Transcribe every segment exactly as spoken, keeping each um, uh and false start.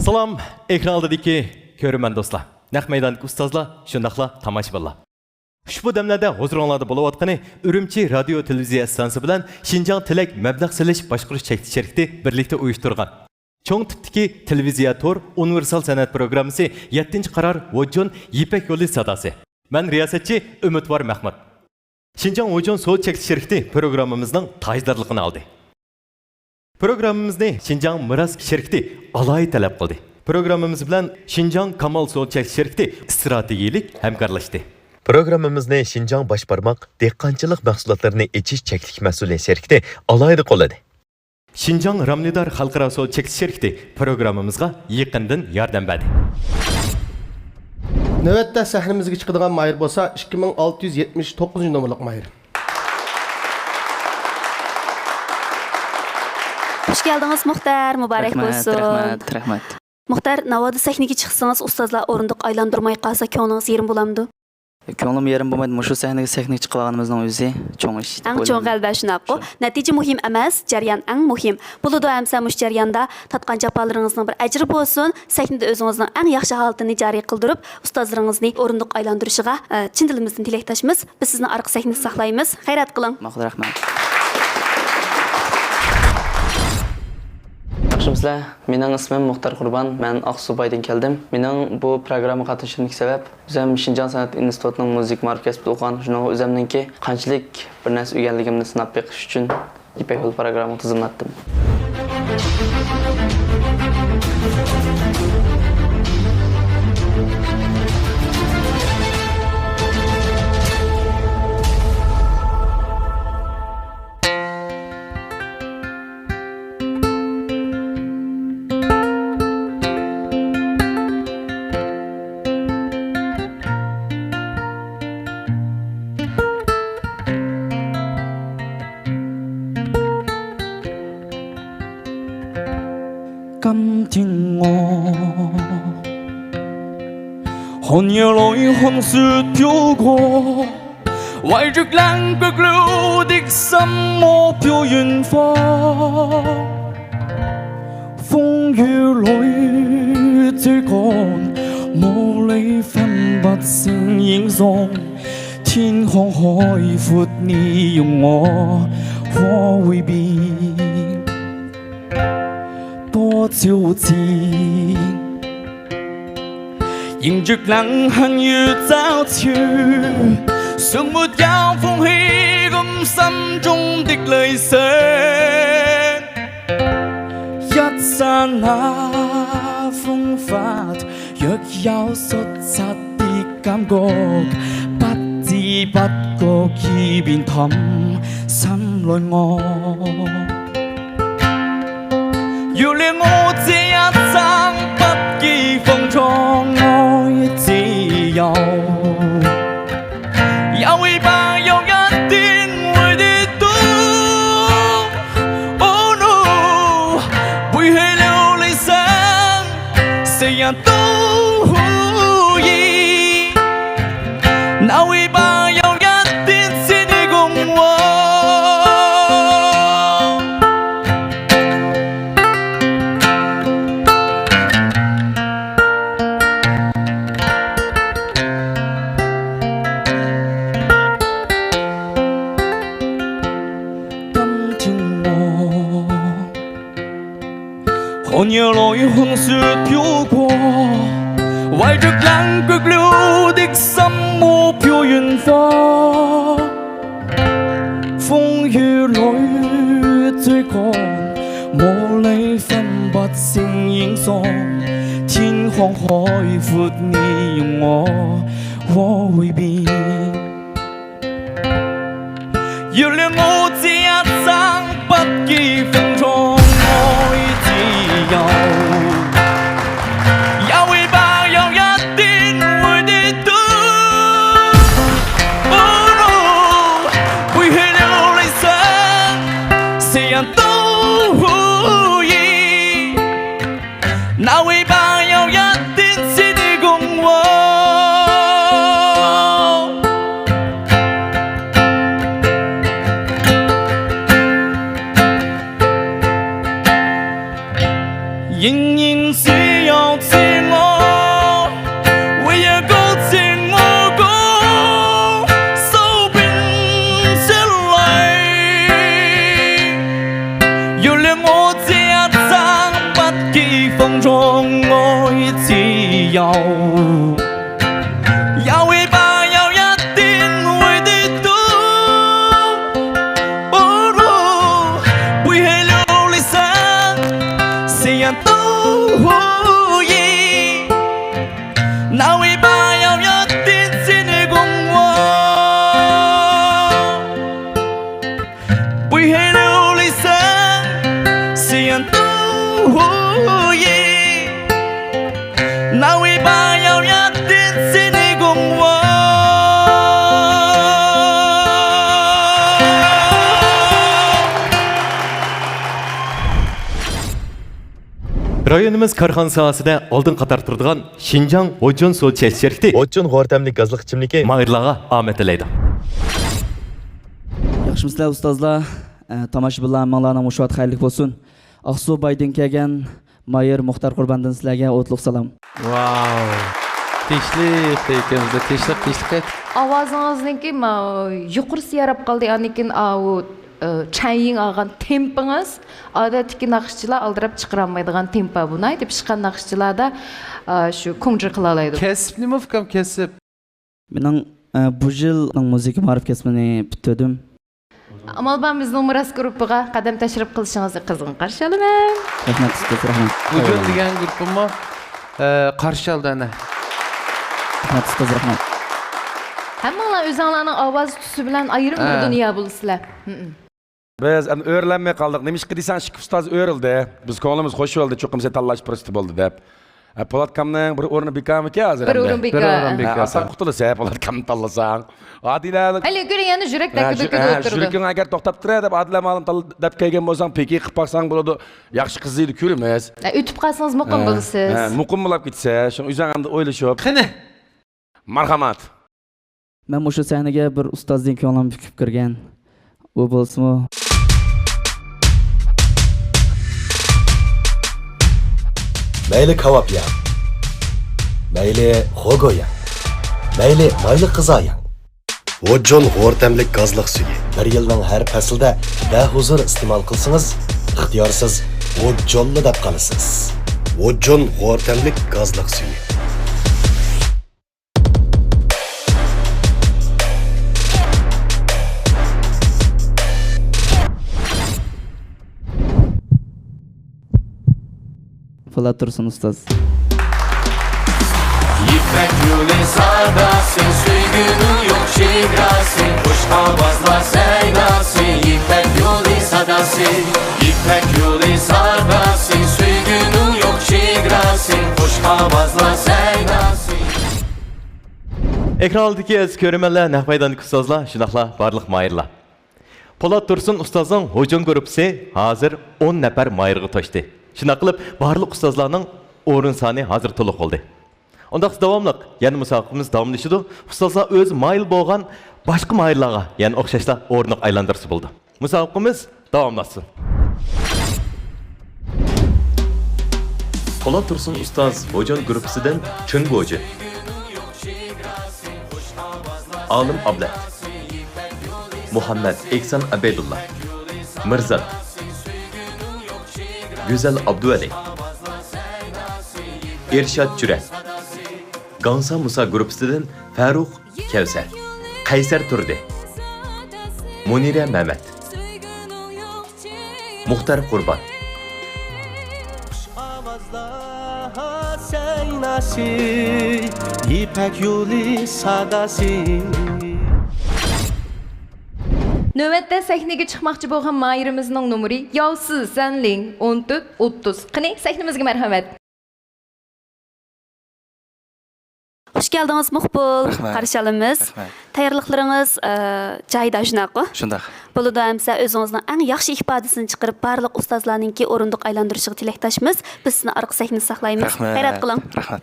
سالام، ئېكران ئالدىدىكى كۆرۈرمەن دوستلار، نەق مەيداندىكى ئۇستازلار، شۇنداقلا تاماشىبىنلار. ئۇشبۇ دەملەردە ھۇزۇرۇڭلاردا بولۇۋاتقىنى ئۈرۈمچى رادىيو تېلېۋىزىيە ئىستانسىسى بىلەن شىنجاڭ تىلەك مەبلەغ سېلىش باشقۇرۇش چەكلىك شىركىتى بىرلىكتە ئۇيۇشتۇرغان چوڭ تىپتىكى تېلېۋىزىيە تور ئۇنىۋېرسال سەنئەت پروگراممىسى يەتتىنچى قارار ۋوججون يىپەك يولى ساداسى. مەن رىياسەتچى ئۈمىدۋار مەخمۇت. شىنجاڭ ۋوججون سودا چەكلىك شىركىتى پروگراممىمىزنىڭ تاجدارلىقىنى ئالدى. پروگراممىمىزنى شىنجاڭ مىراس شىركىتى ئالاھىدە تەلەپ قىلدى. پروگراممىمىز بىلەن شىنجاڭ كامال سودا چەكلىك شىركىتى ئىستراتېگىيىلىك ھەمكارلاشتى. پروگراممىمىزنى شىنجاڭ باش بارماق دېھقانچىلىق مەھسۇلاتلىرىنى ئېچىش چەكلىك مەسئۇلىيەت شىركىتى ئالاھىدە قوللىدى. شىنجاڭ رامنىدار خەلقئارا سودا چەكلىك شىركىتى پروگراممىمىزغا يېقىندىن ياردەم بەردى. نۆۋەتتە سەھنىمىزگە چىقىدىغان ماھىر بولسا ئىككى مىڭ ئالتە يۈز يەتمىش توققۇزىنچى نومۇرلۇق ماھىر. خۇش كەلدىڭىز مۇختەر، مۇبارەك رەھمەت، بولسۇن. رەھمەت، رەھمەت. مۇختەر، ناۋادا سەھنىگە چىقسىڭىز، ئۇستازلار ئورۇندۇق ئايلاندۇرماي قالسا، كۆڭلىڭىز يېرىم بولامدۇ؟ كۆڭلۈم يېرىم بولمايدۇ، مۇشۇ سەھنىگە، سەھنىگە چىقىۋالغىنىمىزنىڭ ئۆزى چوڭ ئىش دەپ ئەڭ چوڭ ئويلايمەن. غەلىبە، شۇنداققۇ؟ شۇ. نەتىجە مۇھىم ئەمەس، جەريان ئەڭ مۇھىم. بولىدۇ ئەمسە مۇشۇ جەرياندا تارتقان جاپالىرىڭىزنىڭ بىر ئەجرى بولسۇن، سەھنىدە ئۆزىڭىزنىڭ ئەڭ ياخشى ھالىتىنى جارى قىلدۇرۇپ، ئۇستازلىرىڭىزنى ئورۇندۇق ئايلاندۇرۇشىغا، ئە، چىن دىلىمىزدىن تىلەكداشمىز. بىز سىزنى ئارقا سەھنىدە ساقلايمىز. خەيرات قىلىڭ. ماقۇل، رەھمەت. ياخشىمۇسىلەر؟ مېنىڭ ئىسمىم مۇختەر قۇربان، مەن ئاقسۇ بايدىن كەلدىم. مېنىڭ بۇ پروگراممىغا قاتنىشىشىمدىكى سەۋەب، ئۆزۈم شىنجاڭ سەنئەت ئىنستىتۇتىنىڭ مۇزىكا مائارىپ كەسپىدە ئوقۇغان، شۇنىڭغا ئۆزۈمنىڭكى قانچىلىك بىر نەرسە ئۆگەنلىكىمنى سىناپ بېقىش ئۈچۈن يىپەك يولى پروگراممىنى تىزىملاتتىم. 今天我寒夜裏寒雪飄過， 懷着冷卻了的心魔飄遠方，風雨裏追趕，霧裡分不清影蹤。天空海闊，你容我可會變多皎潔？ 迎着冷寒與嘲笑，尚沒有放棄甘心中的理想。一剎那風發，若有摔擦的感覺，不知不覺已變淡心內我。 原諒我這一生不羈放縱愛自由，也會怕有一天會跌倒。Oh no，背棄了理想，誰人都可以。 那會怕有一天是你共我。 寒夜來寒雪飄過，懷着冷卻了的心魔飄遠方。風雨裏追趕，霧裡分不清影蹤。天空海闊，你容我可會變。 原諒我這一生不羈放縱愛自由，也會怕有一天會跌倒。Oh no，背棄了理想，誰人都可以。 那會怕有一天是你共我。 仍然需要有了我这样，怎么的风中我自由。摇一把，摇呀，定位的路。哦，不会流离失所，怎样都无意。 那尾巴摇呀，定在你共我，不会流离失，怎样都无意。那尾巴摇呀，定在你共我。 رايونىمىز كارخانا ساھەسىدە ئالدىن قاتاردا تۇرىدىغان شىنجاڭ ھوجون سودا چەكلىك شىركىتى ھوجون ھورتەملىك گازلىق ئىچىملىكى ماھىرلارغا ئامەت تىلەيدۇ. ياخشىمۇسىلەر ئۇستازلار؟ ئە، تاماشىبىنلار ھەممىڭلارنىڭ مۇشۇ ۋاقىت خەيرلىك بولسۇن. ئاقسۇ بايدىن كەلگەن ماھىر مۇختار قۇرباندىن سىلەرگە ئوتلۇق سالام. ۋاۋ. تىنچلىق، تېگىكىمىزدە تىنچلىق، تىنچلىق. ئاۋازىڭىزنىڭكى ما-، يۇقىرىسى ياراپ قالدى، ئاندىن كېيىن ئاۋۇ، ئە، چەنيىڭ ئالغان تېمپىڭىز، ئادەتتىكى ناخشىچىلار ئالدىراپ چىقىرالمايدىغان تېمپا. بۇ ناھايىتى پىشقان ناخشىچىلاردا، ئە، شۇ كونترول قىلالايدۇ. كەسىپنىمۇ ئۇكام، كەسىپ. مېنىڭ، ئە، بۇ يىل مۇزىكا مائارىپ كەسپىنى پۈتتۈردۈم. ئامال بار بىزنىڭ مىراس گۇرۇپپىغا قەدەم تەشرىپ قىلىشىڭىزنى قىزغىن قارشى ئالىمەن. رەھمەت ئۇستاز، رەھمەت. ۋۇجۇد دېگەن گۇرۇپپىمۇ، ئە، قارشى ئالدى ئەنە. رەھمەت ئۇستاز، رەھمەت. ھەممىڭلار ئۆزۈڭلارنىڭ ئاۋاز تۈسى بىلەن ئايرىم بىر ھە. دۇنيا بولىسىلەر. ھمم. بىز ئەمدى ئۆرلەنمەي قالدۇق. نېمىشقا دېسەڭ، ئىككى ئۇستاز ئۆرۈلدى. بىز كۆڭلىمىز خوش بولدى، چوقۇم سېنى تاللاش پۇرسىتى بولدى دەپ. ئە، پولاتكامنىڭ بىر ئورنى بىكارمىكەن ھازىر بىر ئەمدى؟ ئورۇن بىكار. بىر ئورۇن ھە، بىكار. ئاسان قۇتۇلىسەن پولاتكامنى تاللىساڭ. ئادىلە. ھەلى يۈگۈرگەن يۈرەك ھە، دەككە شۇ، دەككە ھە، ئولتۇرىدۇ. يۈرىكىڭ ئەگەر توختاپ تۇرە دەپ ئادىلە مالىم تال-، دەپ كەلگەن بولساڭ، پېكى قىلىپ باقساڭ بولىدۇ. ياخشى قىزىيدۇ، كۆرىمىز. ھە، ئۆتۈپ قالسىڭىز مۇقىم ھە، بولىسىز. ھە، مۇقىم بولاپ كېتىسە، شۇڭا ئۆزۈڭ ئەمدى ئويلىشىپ. قېنى. مەرھەمەت. مەن مۇشۇ سەھنىگە بىر ئۇستازدىن كۆڭلۈم پۈكۈپ كىرگەن. ئۇ بولسىمۇ. مەيلى كاۋاپ يەڭ، مەيلى خوگو يەڭ، مەيلى مايلى قىزا يەڭ. ۋوجون ھورتەملىك گازلىق سۈيى. بىر يىلنىڭ ھەر پەسلىدە بەھۇزۇر ئىستېمال قىلسىڭىز، ئىختىيارسىز ۋوجونلا دەپ قالىسىز. ۋوجون ھورتەملىك گازلىق سۈيى. پولات تۇرسۇن ئۇستاز. يىپەك يولى ساداسى، سۆيگۈنىڭ يوق چېگراسى، خۇش ئاۋازلار سەيناسى، يىپەك يولى ساداسى، يىپەك يولى ساداسى، سۆيگۈنىڭ يوق چېگراسى، خۇش ئاۋازلار سەيناسى. ئېكران ئالدىدىكى ئەزىز كۆرۈرمەنلەر، نەق مەيداندىكى ئۇستازلار، شۇنداقلا بارلىق ماھىرلار. پولات تۇرسۇن ئۇستازنىڭ ھۇجۇم گۇرۇپپىسى ھازىر ئون نەپەر ماھىرغا توشتى. شۇنداق قىلىپ، بارلىق ئۇستازلارنىڭ ئورۇن سانى ھازىر تولۇق بولدى. ئۇنداقتا داۋاملىق، يەنە مۇسابىقىمىز داۋاملىشىدۇ. ئۇستازلار ئۆزى ماھىر بولغان باشقا ماھىرلارغا يەنە ئوخشاشلا ئورۇنلۇق ئايلاندۇرسا بولىدۇ. مۇسابىقىمىز داۋاملاشسۇن. پولات تۇرسۇن ئۇستاز ھۇجۇم گۇرۇپپىسىدىن چۈن گوجى. ئالىم ئابلەت، مۇھەممەد ئېھسان ئەبەيدۇللا، مىرزات، گۈزەل ئابدۇۋەلى، ئىرشات چۈرە، گاڭسا مۇسا گۇرۇپپىسىدىن فەرۇق كەۋسەر، قەيسەر تۇردى، مۇنىرە مەمەت، مۇختار قۇربان. خۇش ئاۋازلار سەيناسى، يىپەك يولى ساداسى. نۆۋەتتە سەھنىگە چىقماقچى بولغان ماھىرىمىزنىڭ نومۇرى ياۋسىز سەنلىڭ، ئون تۆت ئوتتۇز. قېنى، سەھنىمىزگە مەرھەمەت. خۇش كەلدىڭىز مۇقبۇل. رەھمەت. قارشى ئالىمىز. رەھمەت. تەييارلىقلىرىڭىز، ئە، جايىدا شۇنداققۇ؟ شۇنداق. بولىدۇ، ئەمسە ئۆزىڭىزنىڭ ئەڭ ياخشى ئىپادىسىنى چىقىرىپ، بارلىق ئۇستازلارنىڭكى ئورۇندۇق ئايلاندۇرۇشىغا تىلەكداشمىز. بىز سىزنى ئارقا سەھنىدە ساقلايمىز. رەھمەت. خەيرات قىلىڭ. رەھمەت.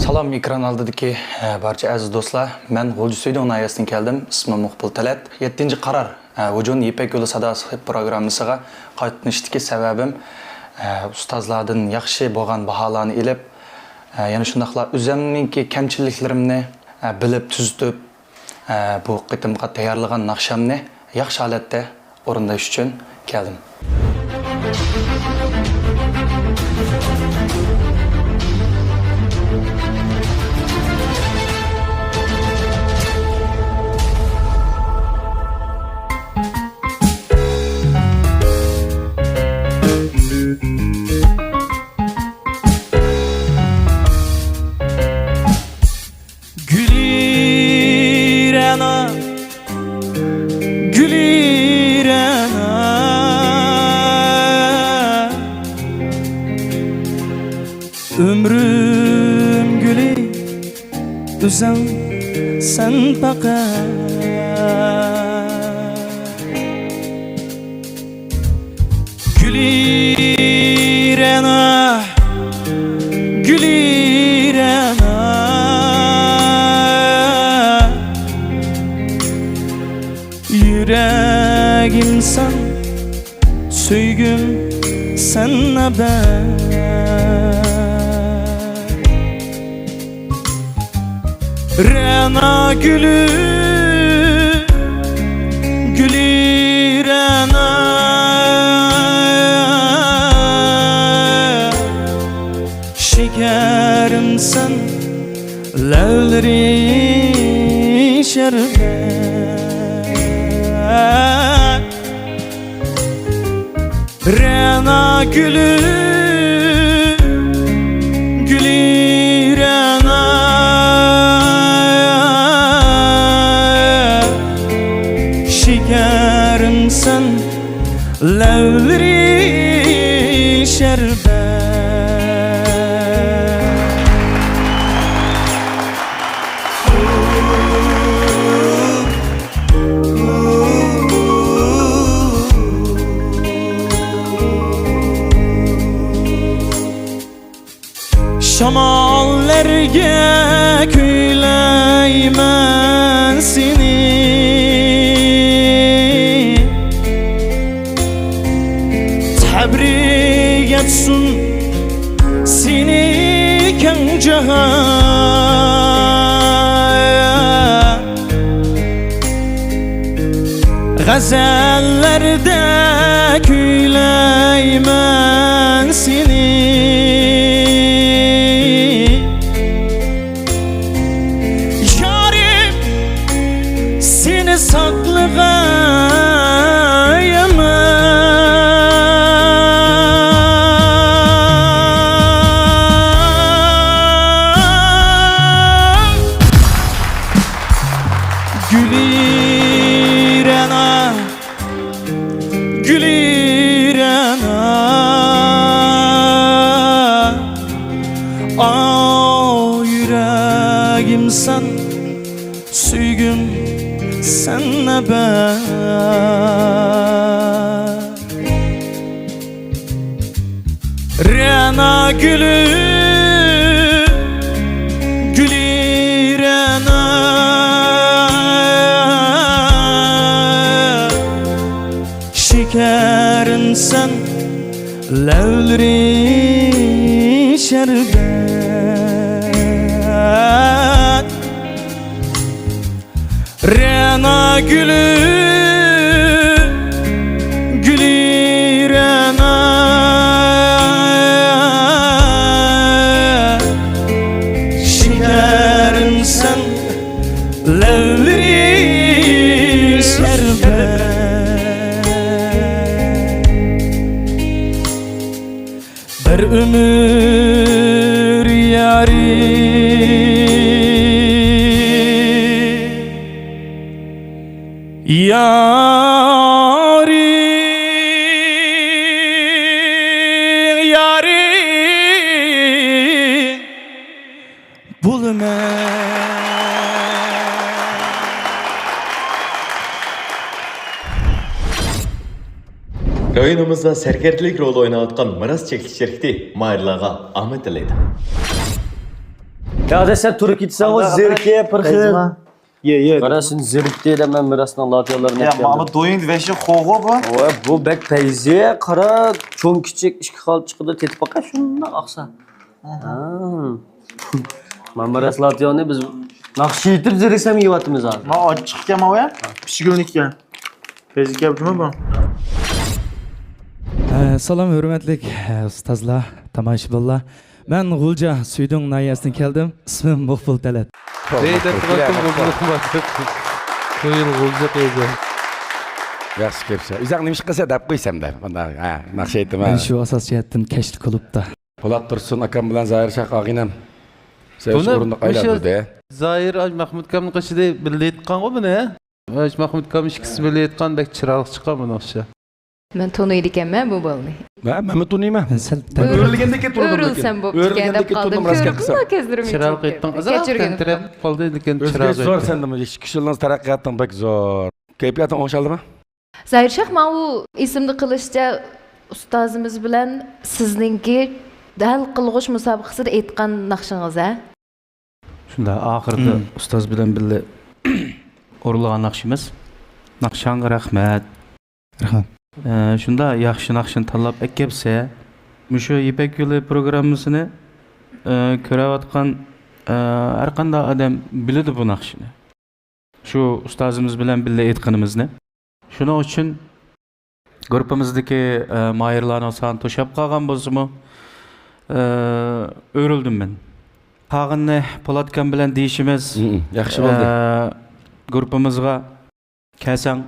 سالام، ئېكران ئالدىدىكى، ئە، بارچە ئەزىز دوستلار. مەن غۇلجا سۈيدۈڭ ناھىيەسىدىن كەلدىم. ئىسمىم مۇقبۇل تەلەت. يەتتىنچى قارار، ئە، ۋۇجۇن يىپەك يولى ساداسى پروگراممىسىغا قاتنىشىشتىكى سەۋەبىم، ئە، ئۇستازلاردىن ياخشى بولغان باھالارنى ئېلىپ، ئە، يەنە شۇنداقلا ئۆزۈمنىڭكى كەمچىلىكلىرىمنى، ئە، بىلىپ تۈزىتىپ، ئە، بۇ قېتىمقى تەييارلىغان ناخشامنى ياخشى ھالەتتە ئورۇنداش ئۈچۈن كەلدىم. گۈلى رەنا، گۈلى رەنا، ئۆمرۈم گۈلى ئۆزۈڭسەن پەقەت. گۈلى رەنا، گۈلى رەنا، يۈرەگىمسەن، سۆيگۈمسەن ئەبەد. رەنا گۈلى، گۈلى رەنا، شېكەرىمسەن، لەۋلىرى شەربەت. رەنا گۈلى، گۈلى رەنا، شېكەرىمسەن، لەۋلىرى شەربەت. شاماللارغا كۈيلەيمەن سېنى، تەبرىك ئەتسۇن سېنى كەڭ جاھان. غەزەللەردە كۈيلەيمەن سېنى، يارىم، سېنى ساقلىغايمەن. گۈلى رەنا، گۈلى رەنا، ئاۋۇ يۈرەگىمسەن، سۆيگۈمسەن ئەبەد. رەنا گۈلى، گۈلى رەنا، شېكەرىمسەن، لەۋلىرى شەربەت. رەنا گۈلى، گۈلى رەنا، شېكەرىمسەن، لەۋلىرى شەربەت. بىر ئۆمۈر يارى، يارى، يارى بولىمەن. رايونىمىزدا سەركەردىلىك رولى ئويناۋاتقان مىراس چەكلىك شىركىتى ماھىرلارغا ئامەت تىلەيدۇ. يا ئاداش، سەن تۇرۇپ كېتىسەنغۇ، قانداق زېرىكىپ، بىر خىل. يە، يە. قارا، سېنى زېرىكتى دەپ مەن مىراسنىڭ لاتىيالىرىنى يا، ئەكەلدىم. ماما دويۇڭ ۋەشى خوغۇ بۇ. ۋە بۇ بەك پەيزى، قارا، چوڭ كىچىك ئىككى خىل چىقىدۇ، تېتىپ باقاي، شۇنداق ئاقسا. ئاھا. ھا. ماما مىراس لاتىيالنى بىز ناخشا ئېيتىپ زېرىكسەم يەۋاتىمىز ھازىر. ما ئاچچىقكەن ماۋۇ يا؟ پىشكۈلنىككەن. بەزگە كەپتىمۇ بۇ؟ ئە، سالام، ھۆرمەتلىك، ئە، ئۇستازلار، تاماشىبىنلار. مەن غۇلجا سۈيدۈڭ ناھىيەسىدىن كەلدىم. ئىسمىم مۇقبۇل تەلەت. دەيدۇ، بۇ يىل غۇلجا قىلدى. ياخشى كەپسە. ئۆزۈڭ نېمە ئىش قىلسا دەپ قويسام دە. مۇنداق، ھە، ناخشا ئېيتىمەن. مەن شۇ ئاساس جەھەتتىن كەچلىك كۇلۇبتا. پولات تۇرسۇن ئاكام بىلەن زاھىر شاھ ئاغىنەم سەۋەبلىك بۇنى ئورۇندۇق مۇشۇ ئايلاندۇردى. زاھىر ھاج مەخمۇت ئاكامنىڭ قېشىدا بىللە ئېيتقانغۇ بۇنى. ھاج مەخمۇت ئاكام ئىككىسى بىللە ئېيتقان، بەك چىرايلىق چىققان بۇنىڭ ئىشى. مەن تونۇيدىكەنمەن بۇ بالىنى. ھە، مەنمۇ تونۇيمەن. مەن سەل ئۆرۈلگەندىكى تونۇدۇم لېكىن. ئۆرۈلسەم بوپتىكەن دەپ قالدىم. كۆردۈڭلار، كۆزلىرىم چېقىپ كەتتى. كەچۈرگىن. تىترەپ قالدى، لېكىن ئۆزگىرىش زور سەندىمۇ، ئىككى ئۈچ يىلنىڭ تەرەققىياتىڭ بەك زور. كەيپىياتىڭ ئوڭشالدىمۇ؟ زاھىر شاھ، ماڭا ئۇ ئېسىمدە قېلىشىچە، ئۇستازىمىز بىلەن سىزنىڭكى ھەل قىلغۇچ مۇسابىقىسىدە ئېيتقان ناخشىڭىز، ھە؟ شۇنداق، ئاخىرىدا ئۇستاز بىلەن بىللە ئورۇنلىغان ناخشىمىز. ناخشاڭغا رەھمەت. رەھمەت. ئە، شۇنداق ياخشى ناخشىنى تاللاپ ئەكەپسە، مۇشۇ يىپەك يولى پروگراممىسىنى، ئە، كۆرۈۋاتقان، ئە، ھەرقانداق ئادەم بىلىدۇ بۇ ناخشىنى. شۇ ئۇستازىمىز بىلەن بىللە ئېيتقىنىمىزنى. شۇنىڭ ئۈچۈن گۇرۇپپىمىزدىكى، ئە، ماھىرلارنىڭ سانى توشاپ قالغان بولسىمۇ، ئە، ئۆرۈلدۈم مەن. قالغىنىنى پولات ئاكام بىلەن دېيىشىمىز. ھم، ياخشى بولدى. ئە، گۇرۇپپىمىزغا كەلسەڭ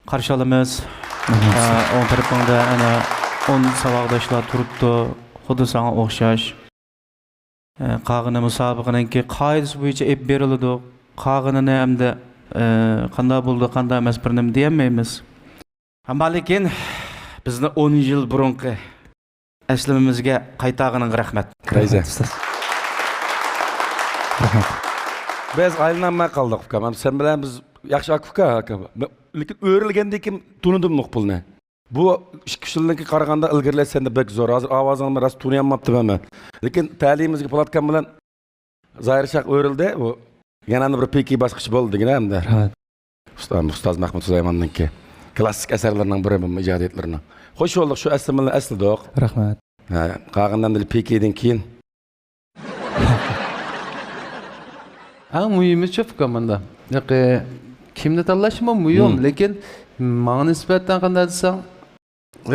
قارشى ئالىمىز. ئە، ئوڭ تەرىپىڭدە ئەنە ئون ساۋاقداشلار تۇرۇپتۇ، خۇددى ساڭا ئوخشاش. ئە، قالغىنى مۇسابىقىنىڭكى قائىدىسى بويىچە ئېلىپ بېرىلىدۇ. قالغىنىنى ئەمدى، ئە، قانداق بولدى، قانداق ئەمەس، بىر نېمە دېيەلمەيمىز. ئەمما لېكىن بىزنى ئون يىل بۇرۇنقى ئەسلىمىمىزگە قايتارغىنىڭغا رەھمەت. رەھمەت، ئۇستاز. رەھمەت. بىز ئايلىنالماي قالدۇق، ئۇكام. سەن بىلەن بىز ياخشى ئاكا-ئۇكا، ئاكا. لېكىن ئۆرۈلگەندىن كېيىن تونۇدۇم مۇقبۇلنى. بۇ ئىككى ئۈچ يىلدىن كېيىن قارىغاندا ئىلگىرىلەش سەندە بەك زور. ھازىر ئاۋازىڭنى راست تونۇيالماپتىمەن مەن. لېكىن تەلىيىمىزگە پولات ئاكام بىلەن زاھىر شاھ ئۆرۈلدى. بۇ يەنە بىر پىكى باسقۇچ بولدى دېگىنە ئەمدى. رەھمەت. ئۇستا-، ئۇستاز مەخمۇت سۇلايماننىڭكى كلاسسىك ئەسەرلىرىنىڭ بىرى بۇ ئىجادىيەتلىرىنىڭ. خوش بولدۇق، شۇ ئەسلىمىلەرنى ئەسلىدۇق. رەھمەت. ھە، قالغىنىدىن پىكىدىن كېيىن. ئەڭ مۇھىمى شۇ، ئۇكام، مۇندا. ياقى، كىمنى تاللاشمۇ مۇھىم، لېكىن ماڭا نىسبەتەن قانداق دېسەڭ،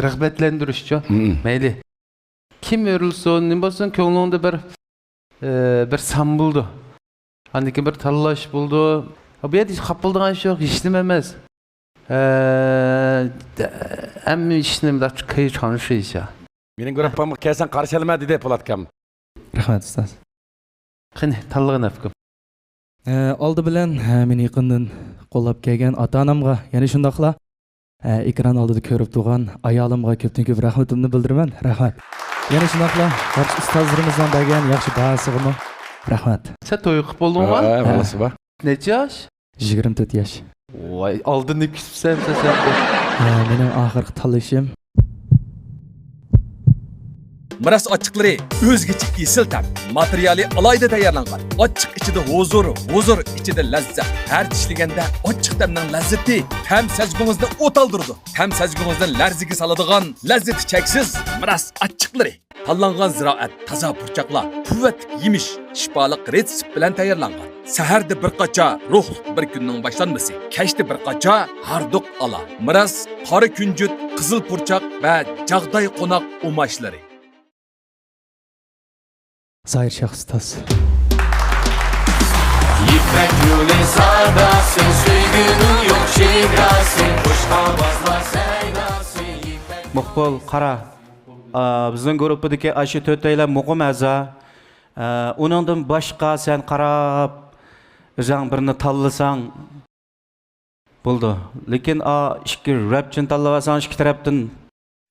رىغبەتلەندۈرۈشچۇ. مەيلى. كىم ئۆرۈلسۇن، نېمە بولسۇن، كۆڭلۈڭدە بىر، ئى، بىر سان بولىدۇ. ئاندىن كېيىن بىر تاللاش بولىدۇ. بۇ يەردە خاپا بولىدىغان ئىش يوق، ھېچنېمە ئەمەس. ئە، ھەممە ئىشنى مۇنداق كۆيۈش قانۇنى شۇ ئىش. مېنىڭ گۇرۇپپامغا كەلسەڭ قارشى ئالىمەن، دېدى پولات ئاكام. رەھمەت، ئۇستاز. قېنى، تاللىغىن ئاكام. ئە، ئالدى بىلەن، ھە، مېنى يېقىندىن قوللاپ كەلگەن ئاتا-ئانامغا، يەنە شۇنداقلا، ئە، ئېكران ئالدىدا كۆرۈپ تۇرغان ئايالىمغا كۆپتىن كۆپ رەھمىتىمنى بىلدۈرىمەن. رەھمەت. يەنە شۇنداقلا بارچە ئۇستازلىرىمىزنىڭ بەرگەن ياخشى باھاسىغىمۇ رەھمەت. سەن توي قىلىپ بولدۇڭمۇ؟ ھە، ھە. بالىسى بار. نەچچە ياش؟ يىگىرمە تۆت ياش. ۋاي، ئالدىنى كۈتۈپسەن سەن. ھە، مېنىڭ ئاخىرقى تاللىشىم. مىراس ئاچچىقلىرى، ئۆزگىچە ئېسىل تەم. ماتېرىيالى ئالاھىدە تەييارلانغان. ئاچچىق ئىچىدە ھۇزۇر، ھۇزۇر ئىچىدە لەززەت. ھەر چىشلىگەندە ئاچچىق تەمنىڭ لەززىتى. تەم سەزگۈڭىزنى ئوتالدۇرىدۇ. تەم سەزگۈڭىزنى لەرزىگە سالىدىغان لەززىتى چەكسىز مىراس ئاچچىقلىرى. تاللانغان زىرائەت، تازا پۇرچاقلار، قۇۋۋەتلىك يېمىش، شىپالىق رېتسېپ بىلەن تەييارلانغان. سەھەردە بىر قاچا، روھلۇق بىر كۈننىڭ باشلانمىسى. كەچتە بىر قاچا، ھاردۇق ئالا. مىراس، قارا كۈنجۈت، قىزىل پۇرچاق ۋە جاغداي قوناق ئۇماچلىرى. زاھىر شاھ ئۇستاز. يىپەك يولى ساداسى، سۆيگۈنىڭ يوق شېداسى، خۇش ئاۋازلار سەيداسى، يىپەك. مۇقبۇل، قارا. ئا، بىزنىڭ گۇرۇپپىدىكى ئاشۇ تۆتەيلەن مۇقىم ئەزا. ئا، ئۇنىڭدىن باشقا سەن قاراپ، ئۆزۈڭ بىرنى تاللىساڭ بولىدۇ. لېكىن، ئا، ئىككى رەپچىنى تاللاۋالساڭ، ئىككى تەرەپتىن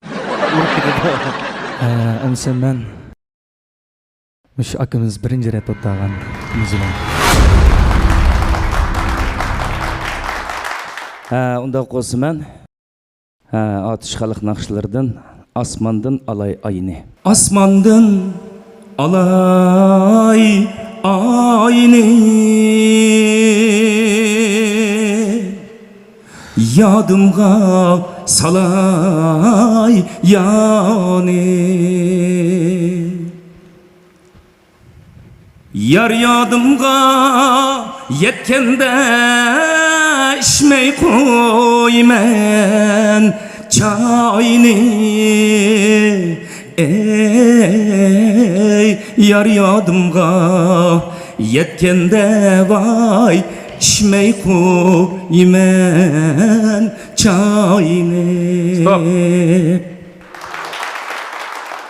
ئۇرۇپ كېتىدۇ. ھە، ئەمىسە مەن مۇشۇ ئاكىمىز بىرىنچى رەت ئولتۇرغان مۇزىكا. ھە، ئۇنداق بولسا مەن، ھە، ئاتۇش خەلق ناخشىلىرىدىن ئاسماندىن ئالاي ئاينى. ئاسماندىن ئالاي ئاينى، يادىمغا سالاي يانى. يار يادىمغا يەتكەندە ئىچمەي قويىمەن چاينى، ئەي يار يادىمغا يەتكەندە ۋاي، ئىچمەي قويىمەن چاينى. ستوپ.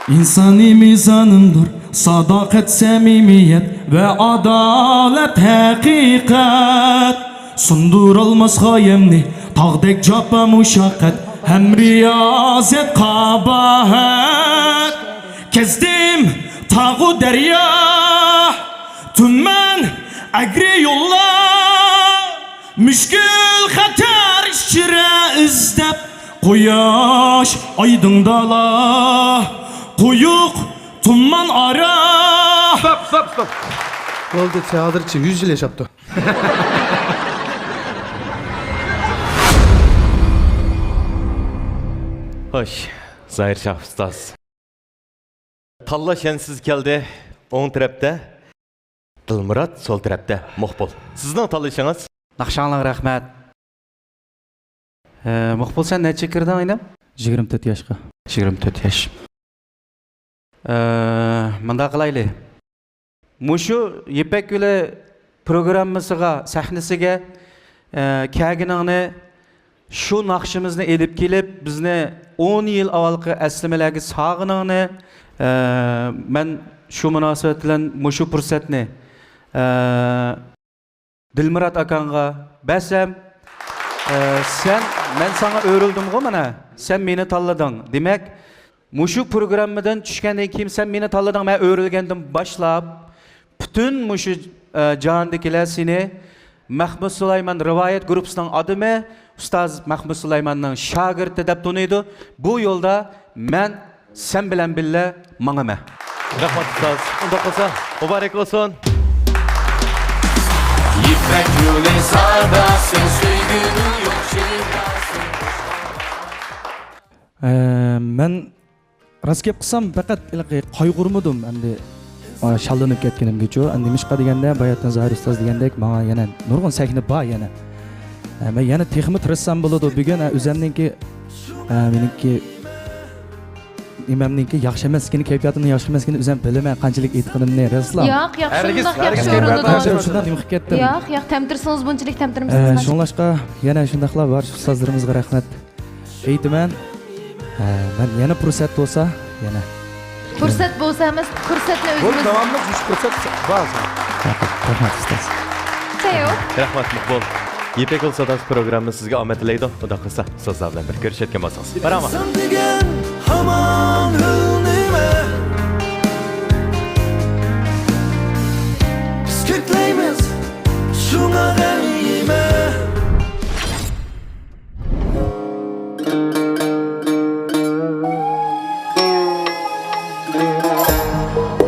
ئىنسانىي مىزانىمدۇر ساداقەت، سەمىمىيەت ۋە ئادالەت، ھەقىقەت. سۇندۇرالماس غايەمنى تاغدەك جاپا مۇشەققەت ھەم رىيازەت، قاباھەت. كەزدىم تاغۇ دەريا، تۈمەن ئەگرى يوللار، مۈشكۈل خەتەر ئىچرە ئىزدەپ، قۇياش ئايدىڭ دالا، قويۇق تۇمان ئارا. ستوپ، ستوپ، ستوپ. بولدى، ھازىرچە يۈز يىل ياشاپتۇ. خوش، زاھىر شاھ ئۇستاز. تاللاش يەنە سىز كەلدى. ئوڭ تەرەپتە دىلمۇرات، سول تەرەپتە مۇقبۇل. سىزنىڭ تاللىشىڭىز. ناخشاڭلارغا رەھمەت. ئە، مۇقبۇل، سەن نەچچە كىردىڭ ئىنىم؟ يىگىرمە تۆت ياشقا. يىگىرمە تۆت ياش. ئە، مۇنداق قىلايلى. مۇشۇ يىپەك يولى پروگراممىسىغا، سەھنىسىگە، ئە، كەلگىنىڭنى، شۇ ناخشىمىزنى ئېلىپ كېلىپ، بىزنى ئون يىل ئاۋۋالقى ئەسلىمىلەرگە سالغىنىڭنى، ئە، مەن شۇ مۇناسىۋەت بىلەن مۇشۇ پۇرسەتنى، ئە، دىلمۇرات ئاكاڭغا بەرسەم، ئە، سەن، مەن ساڭا ئۆرۈلدۈمغۇ مانا، سەن مېنى تاللىدىڭ. دېمەك، مۇشۇ پروگراممىدىن چۈشكەندىن كېيىن سەن مېنى تاللىدىڭ، مەن ئۆرۈلگەندىن باشلاپ، پۈتۈن مۇشۇ، ئە، جاھاندىكىلەر سېنى مەخمۇت سۇلايمان رىۋايەت گۇرۇپپىسىنىڭ ئادىمى، ئۇستاز مەخمۇت سۇلايماننىڭ شاگىرتى دەپ تونۇيدۇ. بۇ يولدا مەن سەن بىلەن بىللە ماڭىمەن. رەھمەت، ئۇستاز. ئۇنداق بولسا، مۇبارەك بولسۇن. يىپەك يولى ساداسى، سۆيگۈنىڭ يوق شېداسى. ئە، مەن راست گەپ قىلسام، پەقەت ھېلىقى قايغۇرمىدىم ئەمدى، ئا، شاللىنىپ كەتكىنىمگىچۇ. ئەمدى نېمىشقا دېگەندە، باياتىن زاھىر ئۇستاز دېگەندەك، ماڭا يەنە نۇرغۇن سەھنە بار يەنە. ئە، مەن يەنە تېخىمۇ تىرىشسام بولىدۇ. بۈگۈن، ئە، ئۆزەمنىڭكى، ئە، مېنىڭكى نېمەمنىڭكى ياخشى ئەمەسلىكىنى، كەيپىياتىمنىڭ ياخشى ئەمەسلىكىنى ئۆزەم بىلىمەن، قانچىلىك ئېيتقىنىمنى، راستلا. ياق، ياق، ھەرگىز، شۇنداق ھەرگىز ياخشى كەيپىياتىم ئۆرۈلىدۇ. ياخشى ئەمەس. شۇنداق نېمە قىلىپ كەتتىم؟ ياق، ياق، تەمتىرىسىڭىز بۇنچىلىك تەمتىرىمىسىز. ئە، شۇڭلاشقا يەنە شۇنداقلا بار ئۇستازلىرىمىزغا رەھمەت ئېيتىمەن. ئە، مەن يەنە پۇرسەت بولسا، يەنە. پۇرسەت بولسا ئەمەس، پۇرسەتنى بۇ ئۆزىمىز. داۋاملىق مۇشۇ پۇرسەت بار. رەھمەت، ئۇستاز. تەييار. رەھمەت، مۇقبۇل. يىپەك يولى ساداسى پروگراممىسى سىزگە ئامەت تىلەيدۇ. ئۇنداق قىلسا، ئۇستازلار بىلەن بىر كۆرۈشۈۋەتكەن بولسىڭىز. بارامۇ؟ سەن دېگەن ھامان ھۆل نېمە؟ بىز كۆكلەيمىز شۇڭا غەم يېمە.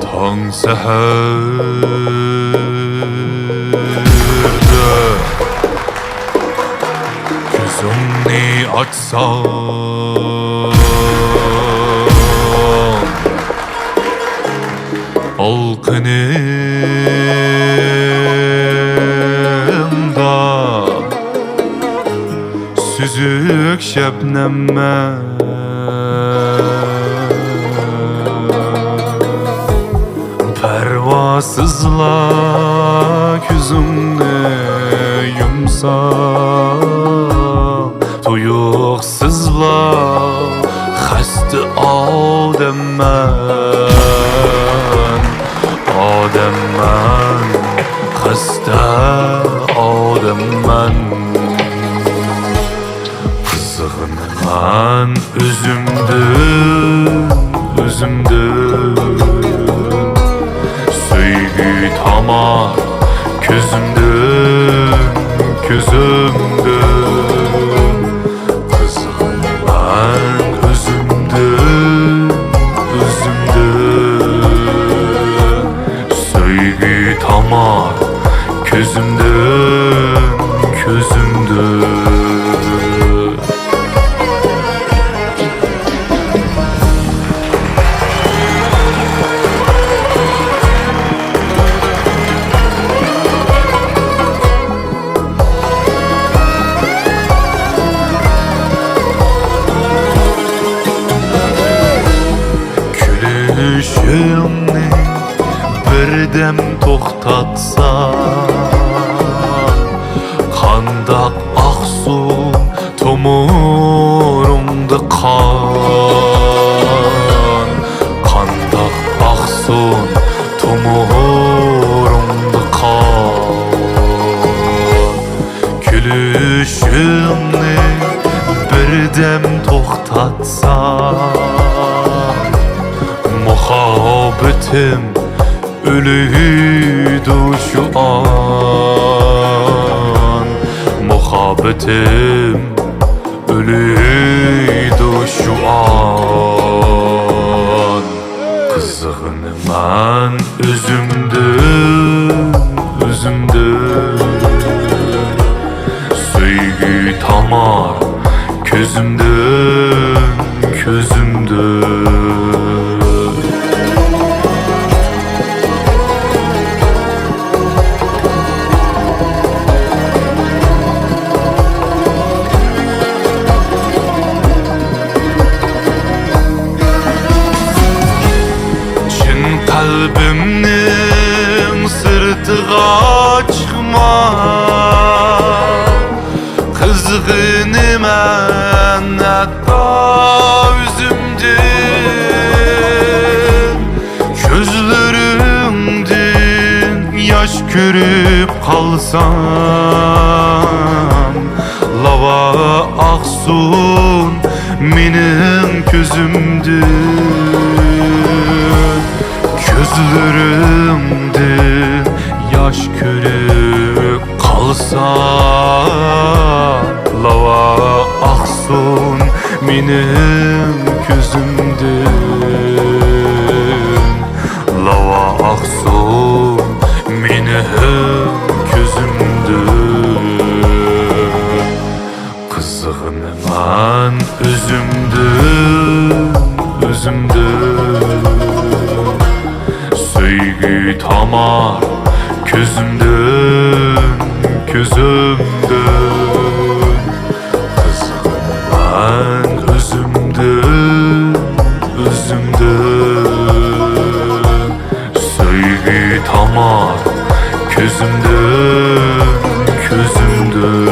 تاڭ سەھەردە كۆزۈڭنى ئاچساڭ، ئالقىنىڭدا سۈزۈك شەبنەممەن، پەرۋاسىزلا كۆزۈڭنى يۇمساڭ، تۇيۇقسىزلا خەستە ئادەممەن، ئادەممەن، خەستە ئادەممەن. قىزغىنىمەن ئۆزۈمدىن، ئۆزۈمدىن. سۆيگۈ تامار كۆزۈمدىن، كۆزۈمدىن. قىزغىنىمەن ئۆزۈمدىن، ئۆزۈمدىن. سۆيگۈ تامار كۆزۈمدىن، كۆزۈمدىن. قان، قانداق ئاقسۇن تومۇرۇڭدا قان؟ كۈلۈشۈڭنى بىردەم توختاتسام، مۇھەببىتىم ئۆلىدۇ شۇ ئان، مۇھەببىتىم ئۆلىدۇ شۇ ئان. قىزغىنىمەن ئۆزۈمدىن، ئۆزۈمدىن. سۆيگۈ تامار كۆزۈمدىن، كۆزۈمدىن. چىن قەلبىمنىڭ سىرتىغا چىقما، قىزغىنىمەن ھەتتا ئۆزۈمدىن. كۆزلىرىڭدىن ياش كۆرۈپ قالسام، لاۋا ئاقسۇن مېنىڭ كۆزۈمدىن. كۆزلىرىڭدىن ياش كۆرۈپ قالسا، لاۋا ئاقسۇن مېنىڭ كۆزۈمدىن. لاۋا ئاقسۇن مېنىڭ كۆزۈمدىن. قىزغىنىمەن ئۆزۈمدىن، ئۆزۈمدىن. سۆيگۈ تامار كۆزۈمدىن، كۆزۈمدىن. قىزغىنىمەن ئۆزۈمدىن، ئۆزۈمدىن. سۆيگۈ تامار كۆزۈمدىن، كۆزۈمدىن.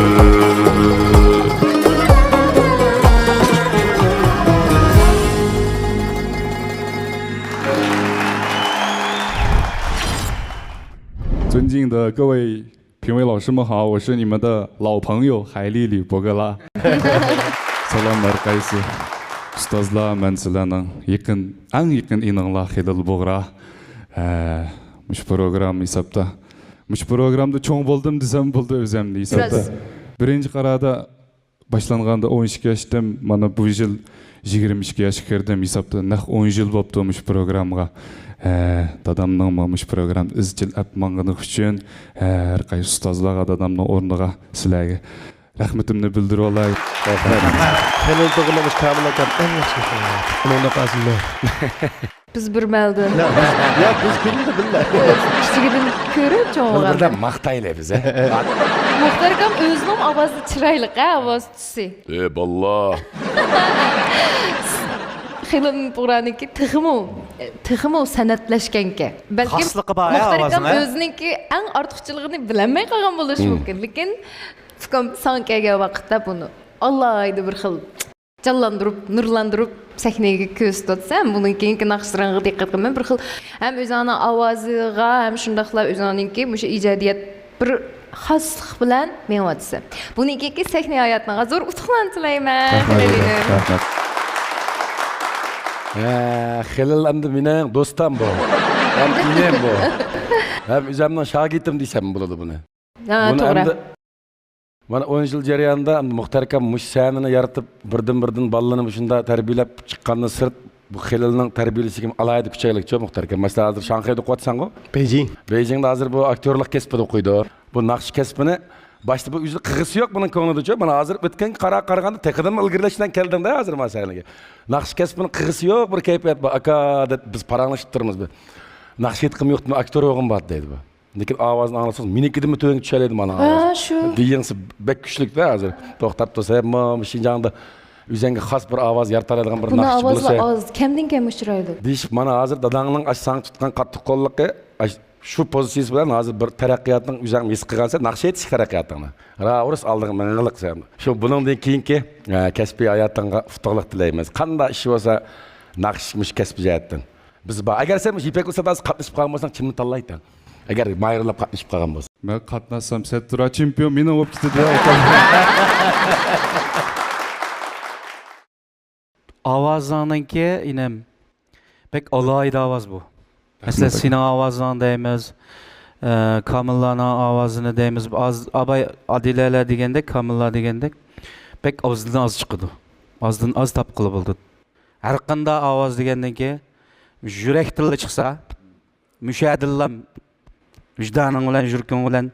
سالام ھەر قايسى ئۇستازلار، مەن سىلەرنىڭ يېقىن، ئەڭ يېقىن ئىنىڭلار خېلىل بۇغرا. ھە، مۇشۇ پروگرامما ھېسابتا، مۇشۇ پروگرامدا چوڭ بولدۇم دېسەم بولىدۇ ئۆزۈمنى ھېسابتا. بىرىنچى قاراردا باشلانغاندا ئون ئىككى ياشتىم، مانا بۇ يىل يىگىرمە ئىككى ياشقا كىردىم، ھېسابتا نەق ئون يىل بوپتۇ مۇشۇ پروگراممىغا. ھە، دادامنىڭمۇ مۇشۇ پروگراممىنى ئىزچىل ئەپ ماڭغىنى ئۈچۈن، ھە، ھەر قايسى ئۇستازلارغا دادامنىڭ ئورنىغا سىلەرگە رەھمىتىمنى بىلدۈرۈۋالاي. رەھمەت. خېلىل تۇغۇلۇش كامىل ئاكام ئەڭ ياخشى. ئۇنىڭدا قالسىنمۇ. بىز بىر مەلدە. يا، بىز كۈندە بىللە. كىچىكىدىن كۆرۈپ چوڭ بولغان. بىردەم ماختايلى بىز، ھە؟ مۇختەر ئاكام ئۆزىنىڭ ئاۋازى چىرايلىق، ھە، ئاۋاز تۈسى. ئى باللا. خېلىل بۇغرانىڭكى تېخىمۇ، تېخىمۇ سەنئەتلەشكەنكەن. بەلكىم خاسلىقى بار، ھە، مۇختەر ئاكام ئاۋازىنىڭ، ھە؟ ئۆزىنىڭكى ئەڭ ئارتۇقچىلىقىنى بىلەلمەي قالغان بولۇشى مۇمكىن. لېكىن ئۇكام ساڭا كەلگەن ۋاقىتتا بۇنى ئالاھىدە بىر خىل جانلاندۇرۇپ، نۇرلاندۇرۇپ سەھنىگە كۆرسىتىۋاتىسەن. بۇنىڭ كېيىنكى ناخشىلىرىڭغا دىققەت قىلىمەن. بىر خىل ھەم ئۆزۈڭنىڭ ئاۋازىغا، ھەم شۇنداقلا ئۆزۈڭنىڭكى مۇشۇ ئىجادىيەت بىر خاسلىق بىلەن مېڭىۋاتىسەن. بۇنىڭ كېيىنكى سەھنە ھاياتىڭغا زور ئۇتۇقلارنى تىلەيمەن، خېلىلىم. رەھمەت. ھە، خېلىل ئەمدى مېنىڭ دوستام بۇ. ھەم ئىنىم بۇ. ھەم ئۆزۈمنىڭ شاگىرتىم دېسەم بولىدۇ بۇنى. ھە، بۇنى توغرا. ئەمدى مانا ئون يىل جەريانىدا ئەمدى مۇختەر ئاكام مۇشۇ سەھنىنى يارىتىپ، بىردىن-بىردىن بالىلىرىنى مۇشۇنداق تەربىيەلەپ چىققاندىن سىرت، بۇ خېلىلنىڭ تەربىيەلىشىگە ئالاھىدە كۈچەيلىكچۇ مۇختەر ئاكام. مەسىلەن، ھازىر شاڭخەيدە ئوقۇۋاتىسەنغۇ؟ بېيجىڭ. بېيجىڭدا ھازىر بۇ ئاكتيورلۇق كەسپىدە ئوقۇيدۇ. بۇ ناخشا كەسپىنى باشتا بۇ ئۆزى قىغىسى يوق بۇنىڭ كۆڭلىدىچۇ. مانا ھازىر ئۆتكەنگە قارا-، قارىغاندا تېخىدىنمۇ ئىلگىرىلەش بىلەن كەلدىڭدە ھازىر مانا سەھنىگە. ناخشا كەسپىنى قىغىسى يوق بىر كەيپىيات بار. ئاكا دەپ بىز پاراڭلىشىپ تۇرىمىز بىر. ناخشا ئېيتقۇم يوق، ئاكتيور بولغۇم بار دەيدۇ بۇ. لېكىن ئاۋازىنى ئاڭلىسىڭىز، مېنىڭكىدىنمۇ تۆۋەنگە چۈشەلەيدۇ مانا ھە، ئاۋاز. شۇ. دېيىڭسى بەك كۈچلۈكتە ھازىر. توختاپ تۇرسا، ھە، مانا شىنجاڭدا ئۆزەڭگە خاس بىر ئاۋاز يارىتالايدىغان بىر بۇنىڭ ناخشىچى ئاۋازى بولسا. ئاز، كەمدىن كەم ئۇچرايدۇ. دېيىشىپ، مانا ھازىر داداڭنىڭ ئاشۇ ساڭا تۇتقان قاتتىق قوللۇقى، ئاش-، شۇ پوزىتسىيىسى بىلەن ھازىر بىر تەرەققىياتنىڭ ئۆزۈڭ ھېس قىلغانسەن، ناخشا ئېيتىشتىكى تەرەققىياتىڭنى. راۋۇرۇس ئالدىڭغا مېڭىڭلىق سەن. شۇ بۇنىڭدىن كېيىنكى، ئە، كەسپىي ھاياتىڭغا ئۇتۇقلۇق تىلەيمىز. قانداق ئىش بولسا، ناخشا مۇشۇ كەسپىي جەھەتتىن. بىز بار. ئەگەر سەن مۇشۇ يىپەك يولى ساداسىغا قاتنىشىپ قالغان بولساڭ، كىمنى تاللايتتىڭ؟ ئەگەر ماھىر بىلەن قاتنىشىپ قالغان بولسا. مەن قاتناشسام، سەتتۇرا چېمپىيون مېنىڭ بولۇپ كېتىدۇ. ئاۋازىڭنىڭكى، ئىنىم، بەك ئالاھىدە ئاۋاز بۇ. مەسىلەن، رەھمەت، ئاكا. سېنىڭ ئاۋازىڭ دەيمىز، ئە، كامىللارنىڭ ئاۋازىنى دەيمىز. ئاز، ئاباي، ئادىلەلەر دېگەندەك، كامىللار دېگەندەك، بەك ئازدىن ئاز چىقىدۇ. ئازدىن ئاز تاپقىلى بولىدۇ. ھەر قانداق ئاۋاز دېگەندىن كېيىن، يۈرەكتىنلا چىقسا، مۇشەدىنلا ۋىجدانىڭ بىلەن، يۈرىكىڭ بىلەن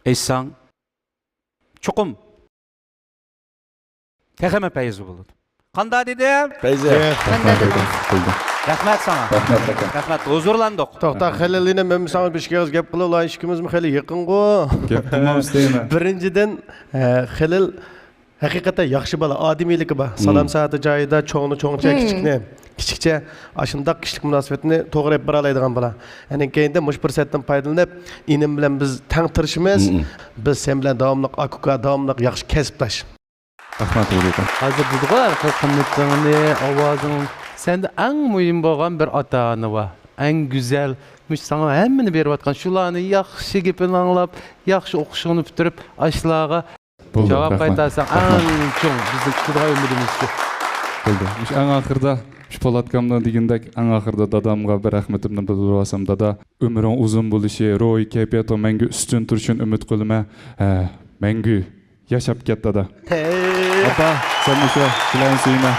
ئېيتساڭ، چوقۇم تېخىمۇ پەيزى بولىدۇ. قانداق دېدىم؟ پەيزى. قانداق دېدىم؟ رەھمەت ساڭا. رەھمەت، ئاكا. رەھمەت، ھۇزۇرلاندۇق. توختا، خېلىل ئىنىم، مەن ساڭا بىر ئىككى ئېغىز گەپ قىلىۋالاي، ئىككىمىزمۇ خېلى يېقىنغۇ. گەپ قىلمامسىز دەيمەن. بىرىنچىدىن، ئە، خېلىل ھەقىقەتەن ياخشى بالا، ئادىمىيلىكى بار. مم. سالام سائىتى جايىدا، چوڭنى چوڭچە، مم. كىچىكنى كىچىكچە، ئاشۇنداق كىشىلىك مۇناسىۋەتنى توغرا ئېلىپ بارالايدىغان بالا. يەنى كېيىندە مۇشۇ پۇرسەتتىن پايدىلىنىپ، ئىنىم بىلەن بىز تەڭ تىرىشىمىز. مم. بىز سەن بىلەن داۋاملىق ئاكا-ئۇكا، داۋاملىق ياخشى كەسىپداش. رەھمەت، ھۇزۇر. ھازىر دېدىغۇ، قىممىتىڭنى، ئاۋازىڭ، سەندە ئەڭ مۇھىم بولغان بىر ئاتا-ئانا بار. ئەڭ گۈزەل، مۇشۇ ساڭا ھەممىنى بېرىۋاتقان، شۇلارنى ياخشى گېپىنى ئاڭلاپ، ياخشى ئوقۇشۇڭنى پۈتتۈرۈپ، ئاشۇلارغا بولدى، جاۋاب رەھمەت. قايتارساڭ، رەھمەت. ئەڭ چوڭ بىزنىڭ كۈتىدىغان ئۈمىدىمىز شۇ. بولدى. مۇشۇ ئەڭ ئاخىرىدا، شۇ پولاتكامنىڭ دېگىنىدەك، ئەڭ ئاخىرىدا دادامغا بىر رەھمىتىمنى بىلدۈرۈۋالسام، دادا، ئۆمرۈڭ ئۇزۇن بولۇشى، روھىي كەيپىياتىڭ مەڭگۈ ئۈستۈن تۇرۇشىنى ئۈمىد قىلىمەن. ھە، مەڭگۈ ياشاپ كەت، دادا. ھەي. ئاپا، سەن مۇشۇ بىلەن سۆيىمەن.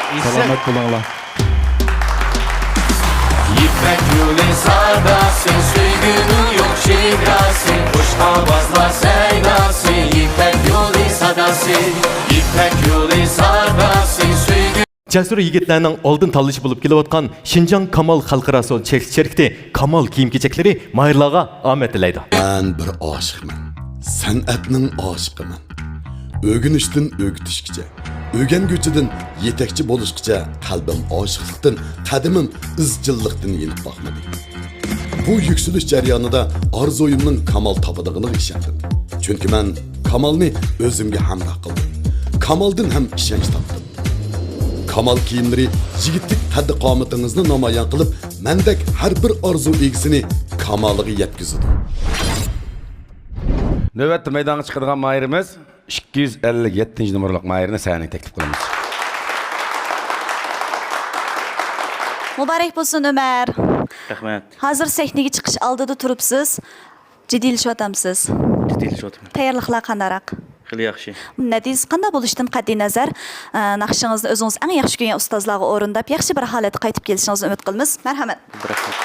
ئېسىل. سالامەت بولۇڭلار. يىپەك يولى ساداسى، سۆيگۈنىڭ يوق چېگراسى، خۇش ئاۋازلار سەيداسى، يىپەك يولى ساداسى، يىپەك يولى ساداسى، سۆيگۈ. جەسۇر يىگىتلەرنىڭ ئالدىن تاللىشى بولۇپ كېلىۋاتقان شىنجاڭ كامال خەلقئارا سودا چەكلىك شىركىتى كامال كىيىم-كېچەكلىرى ماھىرلارغا ئامەت تىلەيدۇ. مەن بىر ئاشىقمەن. سەنئەتنىڭ ئاشىقىمەن. ئۆگىنىشتىن ئۆگىتىشكىچە، ئۆگەنگۈچىدىن يېتەكچى بولۇشقىچە قەلبىم ئاشىقلىقتىن، قەدىمىم ئىزچىللىقتىن يېنىپ باقمىدى. بۇ يۈكسىلىش جەريانىدا ئارزۇيۇمنىڭ كامال تاپىدىغىنىغا ئىشەندىم. چۈنكى مەن كامالنى ئۆزۈمگە ھەمراھ قىلدىم. كامالدىن ھەم ئىشەنچ تاپتىم. كامال كىيىملىرى يىگىتلىك قەددى-قامىتىڭىزنى نامايان قىلىپ، مەندەك ھەر بىر ئارزۇ ئىگىسىنى كامالىغا يەتكۈزىدۇ. نۆۋەتتە مەيدانغا چىقىدىغان ماھىرىمىز ئىككى يۈز ئەللىك يەتتىنچى نومۇرلۇق ماھىرنى سەھنىگە تەكلىپ قىلىمىز. مۇبارەك بولسۇن، ئۆمەر. رەھمەت. ھازىر سەھنىگە چىقىش ئالدىدا تۇرۇپسىز. جىددىيلىشىۋاتامسىز؟ جىددىيلىشىۋاتىمەن. تەييارلىقلار قانداقراق؟ خېلى ياخشى. نەتىجىسى قانداق بولۇشىدىن قەتئىينەزەر، ئە، ناخشىڭىزنى ئۆزىڭىز ئەڭ ياخشى كۆرگەن ئۇستازلارغا ئورۇنداپ، ياخشى بىر ھالەتتە قايتىپ كېلىشىڭىزنى ئۈمىد قىلىمىز. مەرھەمەت. رەھمەت.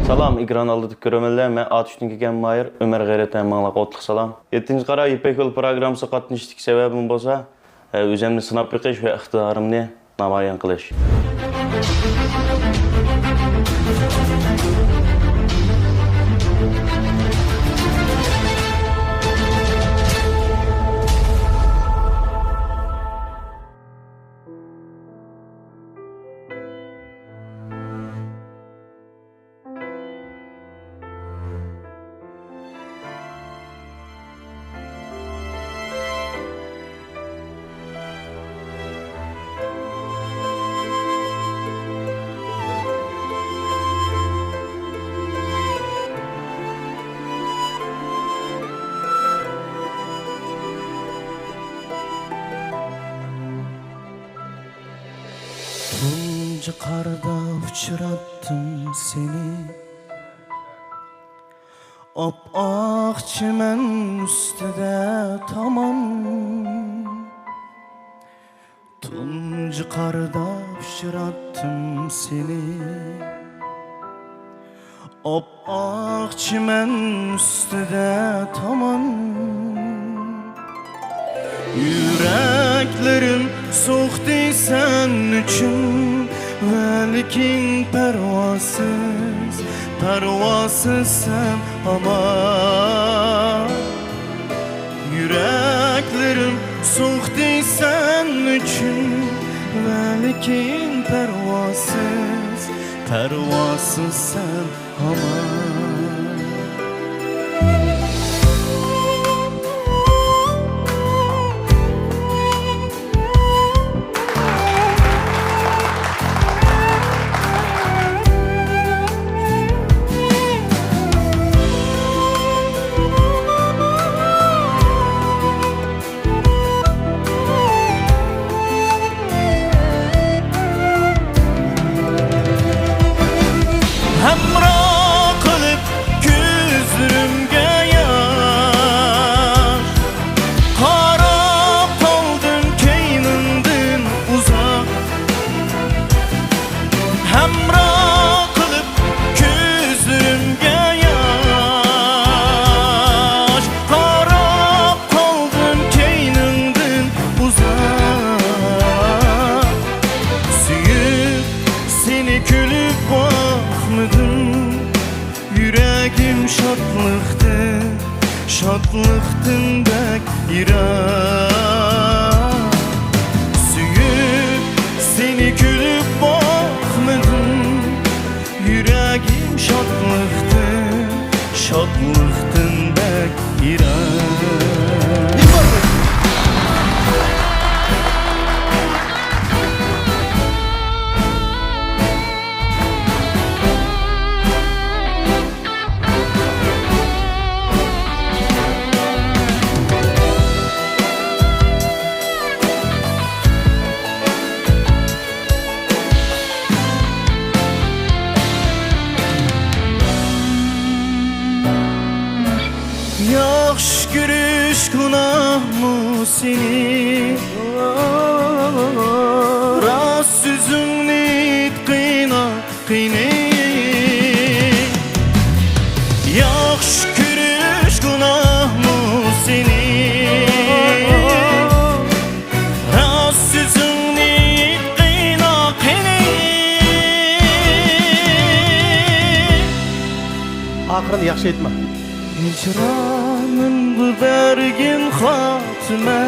سالام، ئېكران ئالدىدىكى كۆرۈرمەنلەر، مەن ئاتۇشتىن كەلگەن ماھىر ئۆمەر غەيرەت، ھەممىڭلارغا ئوتلۇق سالام. يەتتىنچى قارا يىپەك يولى پروگراممىسىغا قاتنىشىشتىكى سەۋەبىم بولسا، ئە، ئۆزۈمنى سىناپ بېقىش ۋە ئىقتىدارىمنى نامايان قىلىش. تۇنجى قاردا ئۇچراتتىم سېنى، ئاپئاق چىمەن ئۈستىدە تامان. تۇنجى قاردا ئۇچراتتىم سېنى، ئاپئاق چىمەن ئۈستىدە تامان. يۈرەكلىرىم سوقتى سەن ئۈچۈن، ۋەلىكىن پەرۋاسىز، پەرۋاسىز سەن ھامان. يۈرەكلىرىم سوقتى سەن ئۈچۈن، ۋەلىكىن پەرۋاسىز. پەرۋاسىز سەن ھامان. ھەمراھ قىلىپ كۆزلىرىمگە ياش، قاراپ قالدىم كەينىڭدىن ئۇزاق. ھەمراھ قىلىپ كۆزلىرىمگە ياش، قاراپ قالدىم كەينىڭدىن ئۇزاق. سۆيۈپ سېنى كۈلۈپ باقمىدىم، يۈرەگىم شادلىقتىن، شادلىقتىن بەك يىراق. سۆيۈپ سېنى كۈلۈپ باقمىدىم، يۈرەگىم شادلىقتىن، شادلىقتىن بەك يىراق. ياخشى كۆرۈش گۇناھمۇ سېنى؟ راست سۆزۈڭنى ئېيتقىنا قېنى؟ ياخشى كۆرۈش گۇناھمۇ سېنى؟ راست سۆزۈڭنى ئېيتقىنا قېنى؟ ئاخىرىنى ياخشى ئېيتما. ھىجرانىمغا بەرگىن خاتىمە،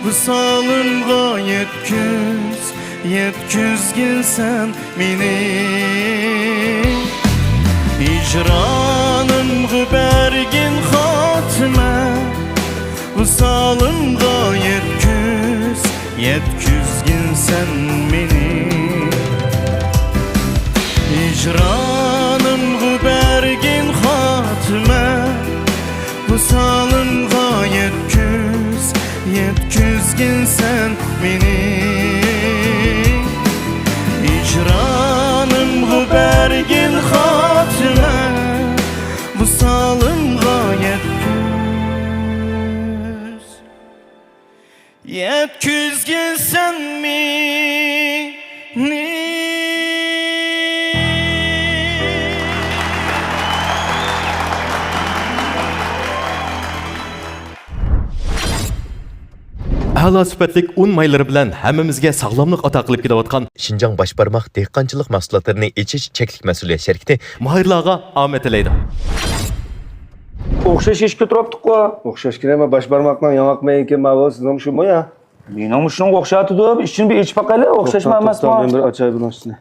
ۋىسالىمغا يەتكۈز، يەتكۈزگىن سەن مېنى. ھىجرانىمغا بەرگىن خاتىمە، ۋىسالىمغا يەتكۈز، يەتكۈزگىن سەن مېنى. ھىجرانىمغا بەرگىن خاتىمە، ۋىسالىمغا يەتكۈز، يەتكۈزگىن سەن مېنى. ھىجرانىمغا بەرگىن خاتىمە، ۋىسالىمغا يەتكۈز، يەتكۈزگىن سەن مېنى. ئەلا سۈپەتلىك ئۇن مايلىرى بىلەن ھەممىمىزگە ساغلاملىق ئاتا قىلىپ كېلىۋاتقان شىنجاڭ باش بارماق دېھقانچىلىق مەھسۇلاتلىرىنى ئېچىش چەكلىك مەسئۇلىيەت شىركىتى ماھىرلارغا ئامەت تىلەيدۇ. ئوخشاش ئىش كۆتۈرۈپتۇققۇ. ئوخشاش كىرەيمەن، باش بارماقنىڭ ياڭاق مېيىكى ماۋۇ، سىزنىڭ شۇمۇ يا؟ مېنىڭمۇ شۇنىڭغا ئوخشاۋاتىدۇ. ئىچىنى بىر ئېچىپ باقايلى، ئوخشاشمۇ ئەمەسمۇ؟ توختاڭ، توختاڭ، مەن بىر ئاچاي بۇنىڭ ئىچىنى.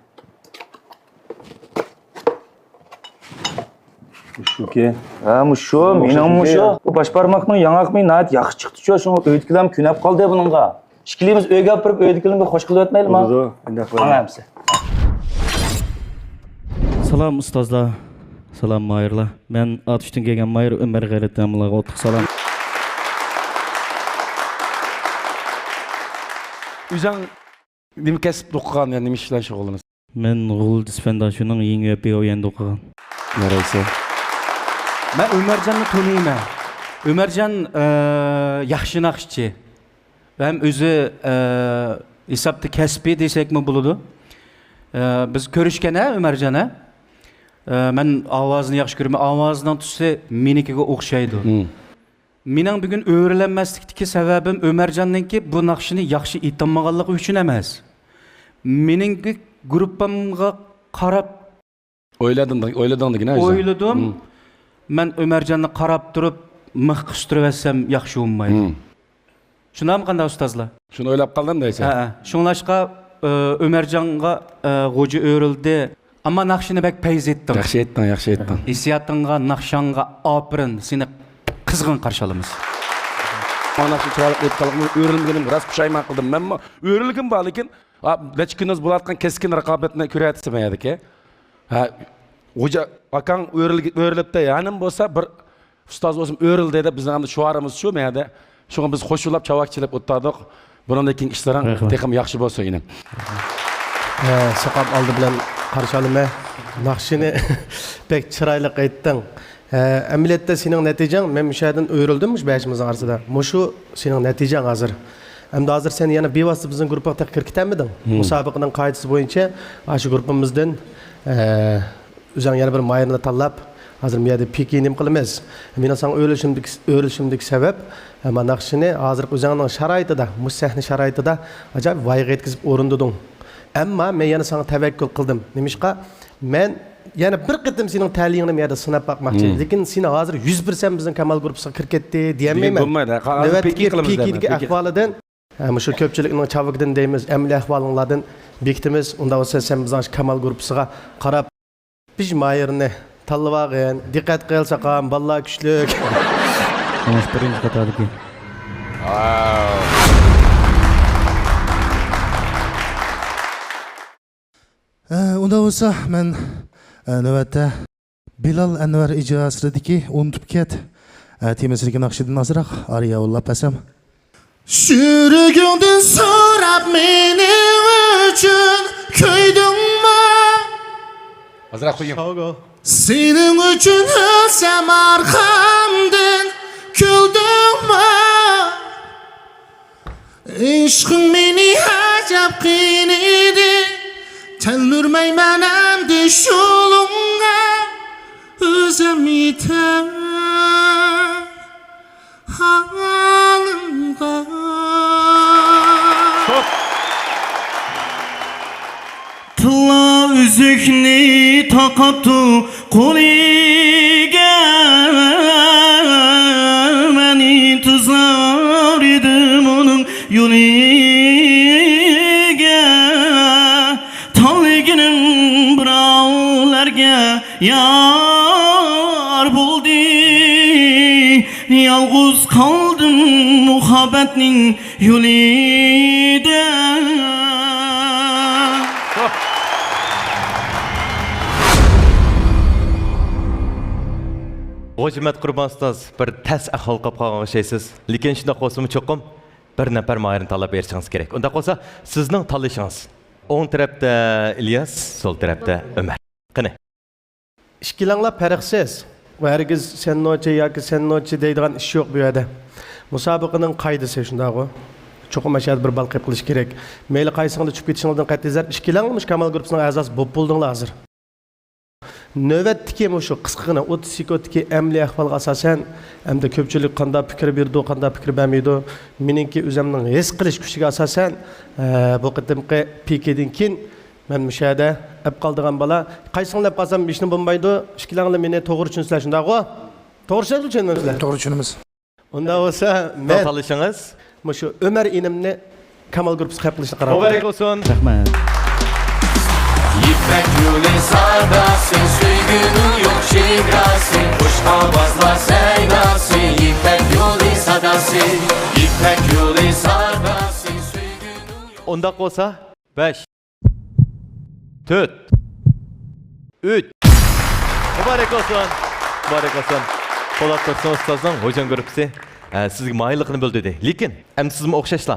مۇشۇكى. ھە، مۇشۇ، مېنىڭ مۇشۇ. بۇ باش بارماقنىڭ ياڭاق مېيى ناھايىتى ياخشى چىقتىچۇ، شۇڭا ئۆيدىكىلەرمۇ كۆنۈپ قالدى بۇنىڭغا. ئىككىلىمىز ئۆيگە ئاپىرىپ، ئۆيدىكىلەرنى بىر خوش قىلىۋەتمەيلىما؟ بولىدۇ، ئۇنداق قىلايلى. ماڭا ئەمسە. سالام ئۇستازلار، سالام ماھىرلار. مەن ئاتۇشتىن كەلگەن ماھىر ئۆمەر غەيرەتتىن، ھەممىڭلارغا ئوتلۇق سالام. ئۆزۈڭ نېمە كەسىپتە ئوقۇغان، يا نېمە ئىش بىلەن شۇغۇللىنىسەن؟ مەن غۇلجا سىفەنداشۇنىڭ يېڭى ۋەپى ئويەندە ئوقۇغان. يارايسەن. مەن ئۆمەرجاننى تونۇيمەن. ئۆمەرجان، ئە، ياخشى ناخشىچى. ھەم ئۆزى، ئە، ھېسابتا كەسپىي دېسەكمۇ بولىدۇ. ئە، بىز كۆرۈشكەن ھە، ئۆمەرجان ھە؟ ئە، مەن ئاۋازىنى ياخشى كۆرىمەن. ئاۋازىنىڭ تۈسى مېنىڭكىگە ئوخشايدۇ. مم. مېنىڭ بۈگۈن ئۆرىلەنمەسلىكتىكى سەۋەبىم ئۆمەرجاننىڭكى بۇ ناخشىنى ياخشى ئېيتالمىغانلىقى ئۈچۈن ئەمەس. مېنىڭكى گۇرۇپپامغا قاراپ ئويلىدىڭ، ئويلىدىڭ دېگىنە ئۆزۈڭ. ئويلىدىم. مم. مەن ئۆمەرجاننى قاراپ تۇرۇپ مىخ قىستۇرۇۋەتسەم ياخشى بولمايدۇ. مم. شۇنداقمۇ قانداق ئۇستازلار؟ شۇنى ئويلاپ قالدىم دەيسەن. ھە، ھە. شۇڭلاشقا، ئۆ، ئۆمەرجانغا، ئۆ، غوجا ئۆرۈلدى، ئەمما ناخشىنى بەك پەيز ئېيتتىڭ. ياخشى ئېيتتىڭ، ياخشى ئېيتتىڭ. ھېسسىياتىڭغا، ناخشاڭغا ئاپىرىن، سېنى قىزغىن قارشى ئالىمىز. مانا شۇ چىرايلىق ئېيتقانلىقىمنى ئۆرۈلمىگىنىمگە راست پۇشايمان قىلدىم. مەنمۇ ئۆرۈلگۈم بار، لېكىن، ئا، نەچچە كۈندىن بۇيان بولۇۋاتقان كەسكىن رىقابەتنى كۆرۈۋاتىسەن مەيەدىكى. ھە، خوجا ئاكاڭ ئۆرۈل-، ئۆرۈلۈپتۇ، يەنىمۇ بولسا بىر ئۇستاز بولسۇن ئۆرۈلدى دەپ بىزنىڭ ئەمدى شوئارىمىز شۇ مەيەدە. شۇڭا بىز خوشۇللاپ چاۋاك چېلىپ ئولتۇردۇق. بۇنىڭدىن كېيىنكى ئىشلىرىڭ تېخىمۇ ياخشى بولسۇن، ئىنىم. ھە، سوقاپ ئالدى بىلەن قارشى ئالىمەن. ناخشىنى بەك چىرايلىق ئېيتتىڭ. ھە، ئەمەلىيەتتە سېنىڭ نەتىجەڭ، مەن مۇشۇ يەردىن ئۆرۈلدۈم مۇشۇ بەشىمىزنىڭ ئارىسىدا. مۇشۇ سېنىڭ نەتىجەڭ ھازىر. ئەمدى ھازىر سەن يەنە بىۋاسىتە بىزنىڭ گۇرۇپپىغا تېخى كىرىپ كېتەلمىدىڭ. مۇسابىقىنىڭ قائىدىسى بويىچە، ئاشۇ گۇرۇپپىمىزدىن، ئە، ئۆزۈڭ يەنە بىر ماھىرنى تاللاپ، ھازىر بۇ يەردە پىكى نېمە قىلىمىز؟ مېنىڭ ساڭا ئۆرۈلۈشۈمدىكى، ئۆرۈلۈشۈمدىكى سەۋەب، ئە، مانا ناخشىنى ھازىرقى ئۆزۈڭنىڭ شارائىتىدا، مۇشۇ سەھنە شارائىتىدا ئاجايىپ ۋايىغا يەتكۈزۈپ ئورۇندىدىڭ. ئەمما مەن يەنە ساڭا تەۋەككۈل قىلدىم. نېمىشقا؟ مەن يەنە بىر قېتىم سېنىڭ تەلىيىڭنى بۇ يەردە سىناپ باقماقچى. لېكىن سېنى ھازىر يۈز پىرسەنت بىزنىڭ كامال گۇرۇپپىسىغا كىرىپ كەتتى دېيەلمەيمەن. بولمايدۇ. ھازىر نۆۋەتتىكى پىكى قىلىمىز دەيمەن. پىكىدىكى ئەھۋالىدىن، ھە، مۇشۇ كۆپچىلىكنىڭ چاۋىكىدىن دەيمىز، ئەمەلىي ئەھۋالىڭلاردىن بېكىتىمىز. ئۇنداق بولسا سەن بىزنىڭ كامال گۇرۇپپىسىغا قاراپ، بىر ماھىرنى تاللىۋالغىن. دىققەت قىل، ساقام، بالىلار كۈچلۈك. مانا شۇ بىرىنچى قاتاردىكى. ھە، ئۇنداق بولسا، مەن، ئە، نۆۋەتتە بىلال ئەنۋەر ئىجراسىدىكى ئۇنتۇپ كەت، ئە، تېمىسىدىكى ناخشىدىن ئازراق ئارىيە ئويناپ بەرسەم. يۈرىكىڭدىن سوراپ مېنىڭ ئۈچۈن كۆيدۈڭمۇ؟ ئازراق قويۇڭ. سېنىڭ ئۈچۈن ئۆلسەم ئارقامدىن كۈلدۈڭمۇ؟ ئىشقىڭ مېنى ئەجەب قىينىدى، تەلمۈرمەيمەن ئەمدى يولۇڭغا، ئۆزۈم يېتەر ھالىڭغا. تولا ئۈزۈكنى تاقاپتۇ قولىگە، مەن ئىنتىزار ئىدىم ئۇنىڭ يولىگە. تالىگىنىم بىراۋلارغا يار بولدى، يالغۇز قالدىم مۇھەببەتنىڭ يولىدا. خوش ئامەت قۇربان ئۇستاز، بىر تەس ئەھۋال قاپ قالغان ئوخشايسىز. لېكىن شۇنداق بولسىمۇ چوقۇم بىر نەپەر ماھىرنى تاللاپ بېرىشىڭىز كېرەك. ئۇنداق بولسا سىزنىڭ تاللىشىڭىز. ئوڭ تەرەپتە ئىلياس، سول تەرەپتە ئۆمەر. قېنى. ئىككىلەڭلار پەرقسىز. ۋە ھەرگىز سەن نوچى ياكى سەن نوچى دەيدىغان ئىش يوق بۇ يەردە. مۇسابىقىنىڭ قائىدىسى شۇنداقغۇ. چوقۇم ئاشۇ يەردە بىر بال قېلىپ قېلىشى كېرەك. مەيلى قايسىڭلار چۈشۈپ كېتىشىڭلاردىن قەتئىينەزەر، ئىككىلەڭلار مۇشۇ كامال گۇرۇپپىسىنىڭ ئەزاسى بولۇپ بولدۇڭلار ھازىر. نۆۋەتتىكى مۇشۇ قىسقىغىنە ئوتتۇز سېكۇنتتىكى ئەمەلىي ئەھۋالغا ئاساسەن، ئەمدى كۆپچىلىك قانداق پىكىر بېرىدۇ، قانداق پىكىر بەرمەيدۇ، مېنىڭكى ئۆزۈمنىڭ ھېس قىلىش كۈچىگە ئاساسەن، ئە، بۇ قېتىمقى پىكىدىن كېيىن مەن مۇشۇ يەردە ئەپ قالىدىغان بالا. قايسىڭلار ئەپ قالسام ھېچنېمە بولمايدۇ. ئىككىلەڭلار مېنى توغرا چۈشىنىسىلەر، شۇنداقغۇ؟ توغرا چۈشىنەمسىلەر؟ توغرا چۈشىنىمىز. ئۇنداق بولسا مەن تاللىشىڭىز. مۇشۇ ئۆمەر ئىنىمنى كامال گۇرۇپپىسىغا قەبۇل قىلىشنى قارار قىلدىم. مۇبارەك بولسۇن. رەھمەت. يىپەك يولى ساداسى، سۆيگۈنىڭ يوق چېگراسى، خۇش ئاۋازلار سەيداسى، يىپەك يولى ساداسى، يىپەك يولى ساداسى، سۆيگۈنىڭ يوق. ئۇنداق بولسا، بەش. تۆت. ئۈچ. مۇبارەك بولسۇن. مۇبارەك بولسۇن. پولات تۇرسۇن ئۇستازنىڭ خوجام گۇرۇپپىسى، ئە، سىزگە ماھىرلىقىنى بىلدۈردى. لېكىن ئەمدى سىزمۇ ئوخشاشلا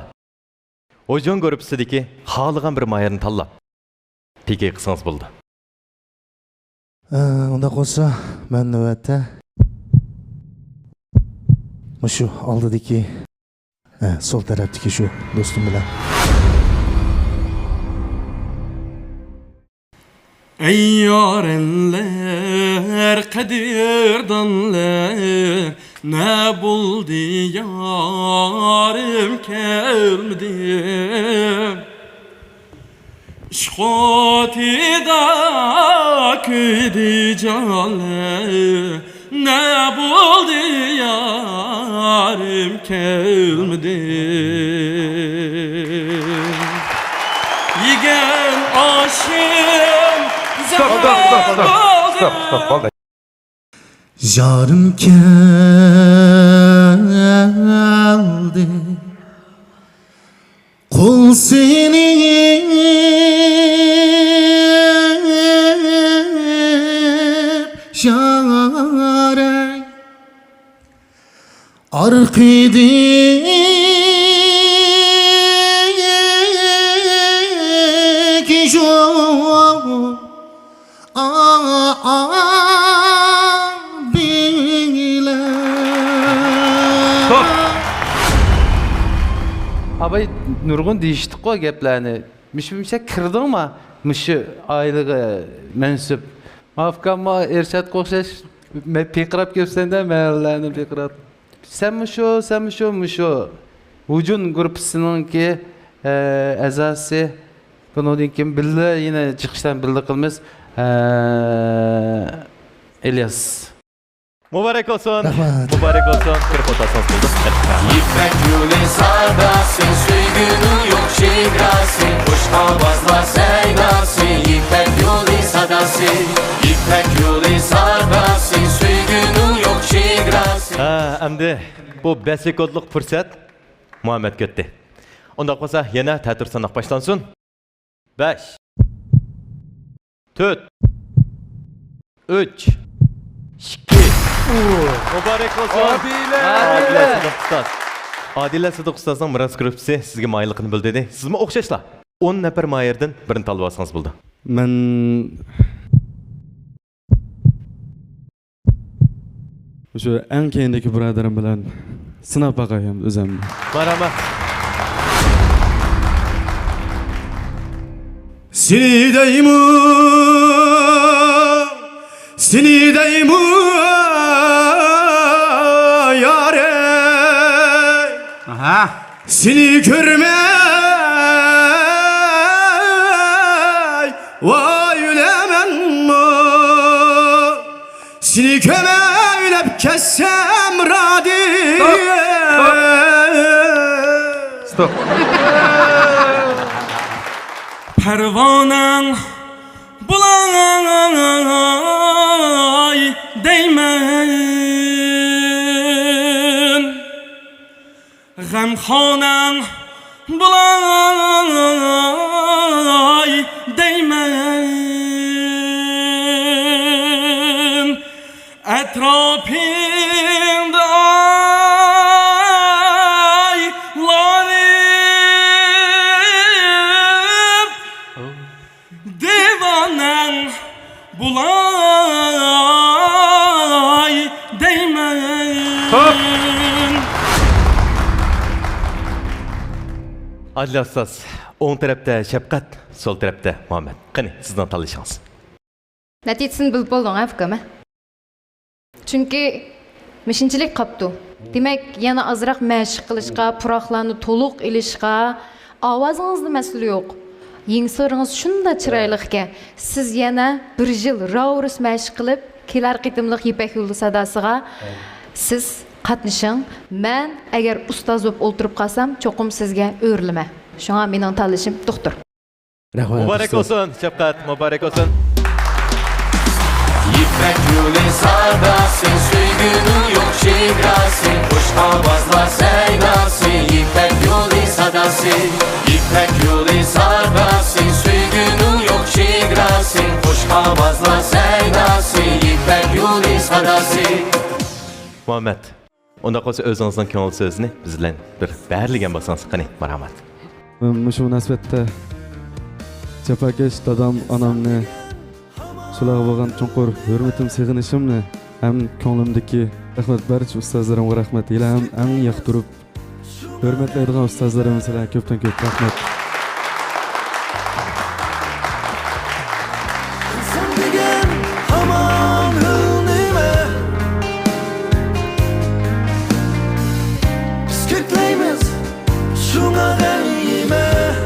خوجام گۇرۇپپىسىدىكى خالىغان بىر ماھىرنى تاللاپ پىكى قىلسىڭىز بولىدۇ. ئە، ئۇنداق بولسا، مەن نۆۋەتتە مۇشۇ ئالدىدىكى، ئە، سول تەرەپتىكى شۇ دوستۇم بىلەن. ئەي يارەنلەر، قەدىردانلار، نە بولدى يارىم كەلمىدى؟ ئىشق ئوتىدا كۆيدى جانلار، نە بولدى يارىم كەلمىدى؟ يېگەن ئاشىم Stop, stop, stop, stop, stop, stop, بولدى. يارىم كەلدى، قول سېلىپ يارەي. ئارقىدىكى يول ئا-، ئا-، بىلەن. توپ. ئاباي نۇرغۇن دېيىشتىققۇ گەپلەرنى. مۇشۇ، مۇشۇ كىردىڭما؟ مۇشۇ ئائىلىگە مەنسۇپ. ماۋۇ ئۇكاممۇ ئېرشاتقا ئوخشاش مە-، پىرقىراپ كەپسەن-دە، مەھەللىلەرنى پىرقىراپ. سەن مۇشۇ، سەن مۇشۇ، مۇشۇ ھۇجۇن گۇرۇپپىسىنىڭكى، ئە، ئەزاسى. بۇنىڭدىن كېيىن بىللە يەنە چىقىشلارنى بىللە قىلىمىز. ئە، ئىلياس. مۇبارەك بولسۇن. رەھمەت. مۇبارەك بولسۇن. كىرىپ ئولتۇرسىڭىز بولدى. يىپەك يولى ساداسى، سۆيگۈنىڭ يوق چېگراسى، خۇش ئاۋازلار سەيناسى، يىپەك يولى ساداسى، يىپەك يولى ساداسى، سۆيگۈنىڭ يوق چېگراسى. ھە، ئەمدى بۇ بەش سېكۇنتلۇق پۇرسەت مۇھەممەتكە ئۆتتى. ئۇنداق بولسا يەنە تەتۈر ساناق باشلانسۇن. بەش، تۆت، ئۈچ، ئىككى. مۇبارەك بولسۇن. ئادىلە. ئادىلە سىدىق ئۇستاز. ئادىلە سىدىق ئۇستازنىڭ مىراس گۇرۇپپىسى سىزگە مايىللىقىنى بىلدۈردى. سىزمۇ ئوخشاشلا ئون نەپەر ماھىرىدىن بىرىنى تاللىۋالسىڭىز بولىدۇ. مەن مۇشۇ ئەڭ كەينىدىكى بۇرادىرىم بىلەن سىناپ باقاي ئەمدى ئۆزۈمنى. مەرھەمەت. سېنى دەيمۇ، سېنى دەيمۇ، يارەي. ئاھا. سېنى كۆرمەي ۋاي ئۆلەمەنمۇ؟ سېنى كۆرمەي ئۆلۈپ كەتسەم رادى. ستوپ. ستوپ. پەرۋانەڭ بۇلاي دەيمەن. غەمخانەڭ بۇلاي دەيمەن، ئەتراپىڭدا ئايلىنىپ. دىۋانەڭ بۇلاي دەيمەن. توپ. ئادىلە ئۇستاز، ئوڭ تەرەپتە شەپقەت، سول تەرەپتە مۇھەممەت. قېنى، سىزنىڭ تاللىشىڭىز. نەتىجىسىنى بىلىپ بولدۇڭ ھە، ئۇكام؟ چۈنكى مۇشۇنچىلىك قاپتۇ. دېمەك، يەنە ئازراق مەشىق قىلىشقا، پۇراقلارنى تولۇق ئېلىشقا، ئاۋازىڭىزدا مەسىلە يوق. يېڭىچىلىرىڭىز شۇنداق چىرايلىق ئىكەن. سىز يەنە بىر يىل راۋۇرۇس مەشىق قىلىپ، كېلەر قېتىملىق يىپەك يولى ساداسىغا سىز قاتنىشىڭ. مەن ئەگەر ئۇستاز بولۇپ ئولتۇرۇپ قالسام، چوقۇم سىزگە ئۆرۈلىمەن. شۇڭا مېنىڭ تاللىشىم دوختۇر. رەھمەت، مۇبارەك ئۇستاز. بولسۇن، شەپقەت، مۇبارەك بولسۇن. يىپەك يولى ساداسى، سۆيگۈنىڭ يوق چېگراسى، خۇش ئاۋازلار سەيناسى، يىپەك يولى ساداسى، يىپەك يولى ساداسى، سۆيگۈنىڭ يوق چېگراسى، خۇش ئاۋازلار سەيناسى، يىپەك يولى ساداسى. مۇھەممەت. ئۇنداق بولسا، ئۆزىڭىزنىڭ كۆڭۈل سۆزىنى بىز بىلەن بىر بەرلىگەن بولسىڭىز، قېنى، مەرھەمەت. مەن مۇشۇ مۇناسىۋەتتە جاپاكەش دادام، ئانامنى، شۇلارغا بولغان چوڭقۇر ھۆرمىتىم، سېغىنىشىمنى ھەم كۆڭلۈمدىكى رەھمەت بارچە ئۇستازلىرىمغا رەھمەت، ھېلىھەم ئەڭ ياقتۇرۇپ ھۆرمەتلەيدىغان ئۇستازلىرىم سىلەرگە كۆپتىن كۆپ رەھمەت. ئىنسان دېگەن ھامان ھۆل نېمە؟ بىز كۆكلەيمىز شۇڭا دەيمەن.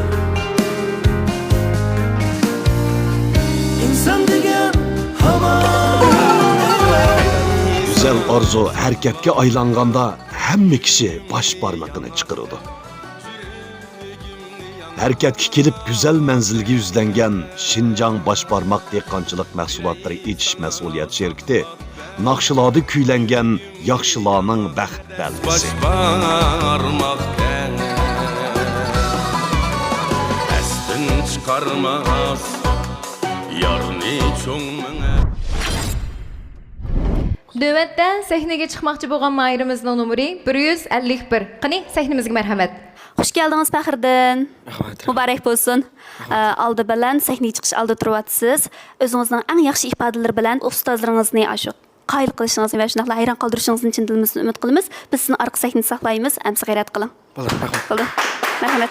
ئىنسان دېگەن ھامان ھۆل نېمە؟ گۈزەل ئارزۇ ھەرىكەتكە ئايلانغاندا، ھەممە كىشى باش بارمىقىنى چىقىرىدۇ. ھەرىكەتكە كېلىپ گۈزەل مەنزىلگە يۈزلەنگەن شىنجاڭ باش بارماق دېھقانچىلىق مەھسۇلاتلىرى ئېچىش مەسئۇلىيەت شىركىتى ناخشىلاردا كۈيلەنگەن ياخشىلارنىڭ بەخت بەلگىسى. باش بارماق تەڭ ئەستىن چىقارماس يارنى چوڭ مېڭە. نۆۋەتتە سەھنىگە چىقماقچى بولغان ماھىرىمىزنىڭ نومۇرى بىر يۈز ئەللىك بىر. قېنى، سەھنىمىزگە مەرھەمەت. خۇش كەلدىڭىز، پەخرىدىن. رەھمەت. مۇبارەك بولسۇن. ئە، ئالدى بىلەن سەھنىگە چىقىش ئالدىدا تۇرۇۋاتىسىز. ئۆزىڭىزنىڭ ئەڭ ياخشى ئىپادىلىرى بىلەن ئۇستازلىرىڭىزنى ئاشۇ قايىل قىلىشىڭىزنى ۋە شۇنداقلا ھەيران قالدۇرۇشىڭىزنى چىن دىلىمىزدىن ئۈمىد قىلىمىز. بىز سىزنى ئارقا سەھنىدە ساقلايمىز. ئەمىسە غەيرەت قىلىڭ. بولدى، رەھمەت. بولدى. مەرھەمەت.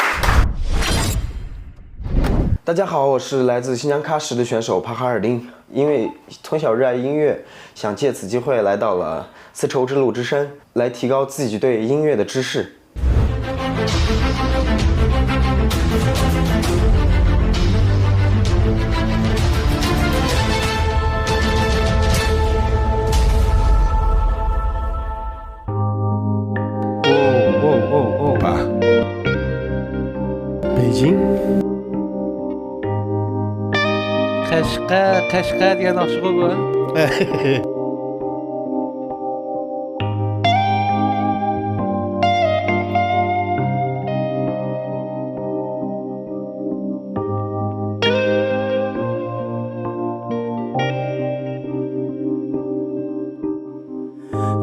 大家好，我是来自新疆喀什的选手帕哈尔丁。因为从小热爱音乐，想借此机会来到了丝绸之路之声，来提高自己对音乐的知识。 بېيجىڭ. قەشقەر، قەشقەر دېگەن ناخشىغۇ بۇ.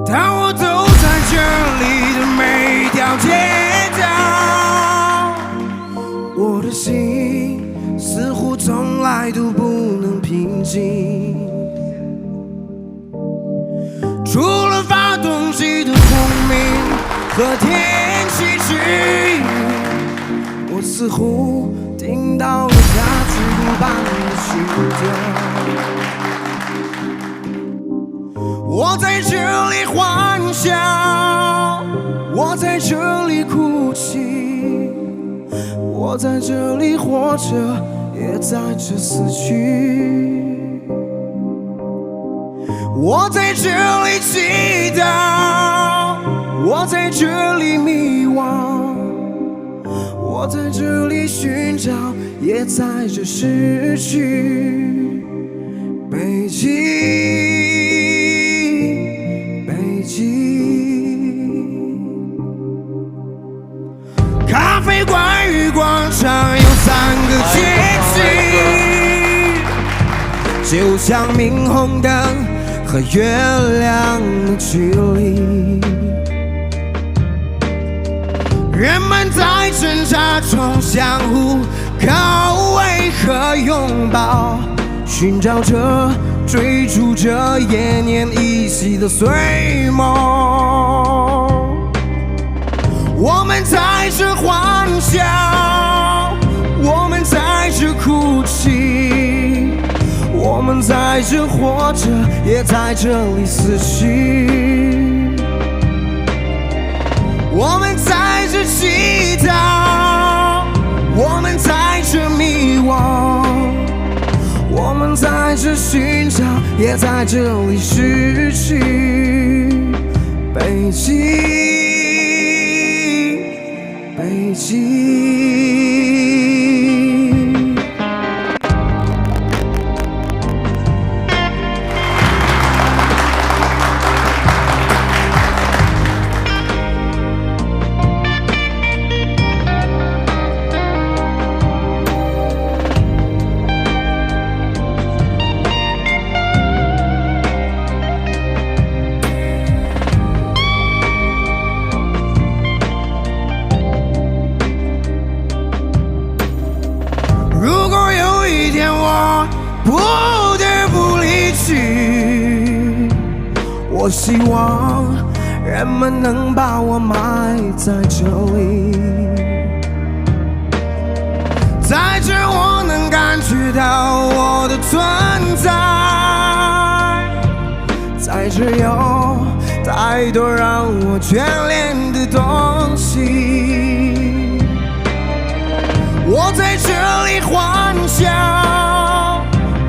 当我走在这里的每条街道，我的心似乎从来都不能平静。除了发动机的轰鸣和天气之雨，我似乎听到了它止步般的心跳。 我在这里欢笑，我在这里哭泣，我在这里活着，也在这死去。我在这里祈祷，我在这里迷惘， 我在这里寻找，也在这失去。北京，北京。咖啡馆与广场有三个街景，就像霓虹灯和月亮的距离。 人们在挣扎中相互靠偎和拥抱，寻找着、追逐着奄奄一息的碎梦。我们在这欢笑，我们在这哭泣，我们在这活着，也在这里死去。 我们在这祈祷，我们在这迷惘，我们在这寻找，也在这里失去。北京，北京。 如果有一天我不得不离去，我希望人们能把我埋在这里，在这我能感觉到我的存在。 在这有太多让我眷恋的东西。我在这里欢笑，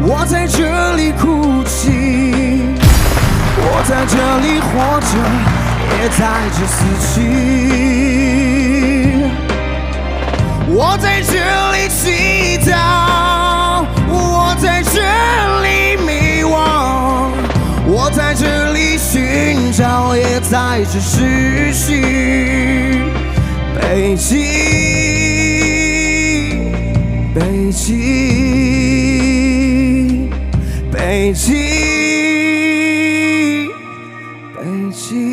我在这里哭泣，我在这里活着，也在这死去。我在这里祈祷，我在这里迷惘，我在这里寻找，也在这失去。北京，北京，北京。 北京。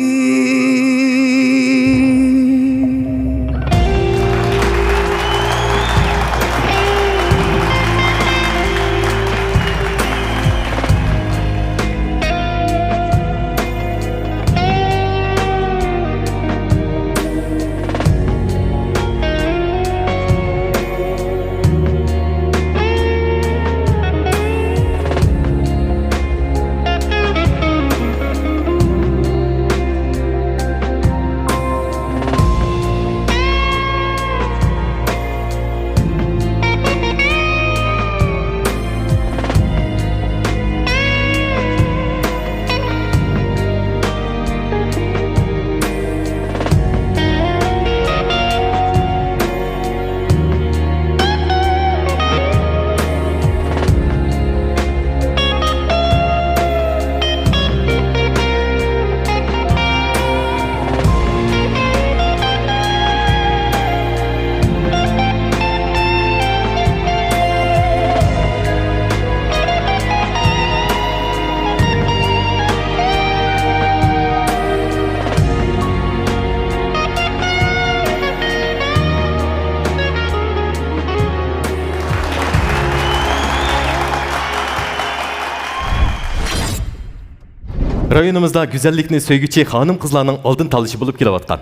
رايونىمىزدا گۈزەللىكنى سۆيگۈچى خانىم-قىزلارنىڭ ئالدىن تاللىشى بولۇپ كېلىۋاتقان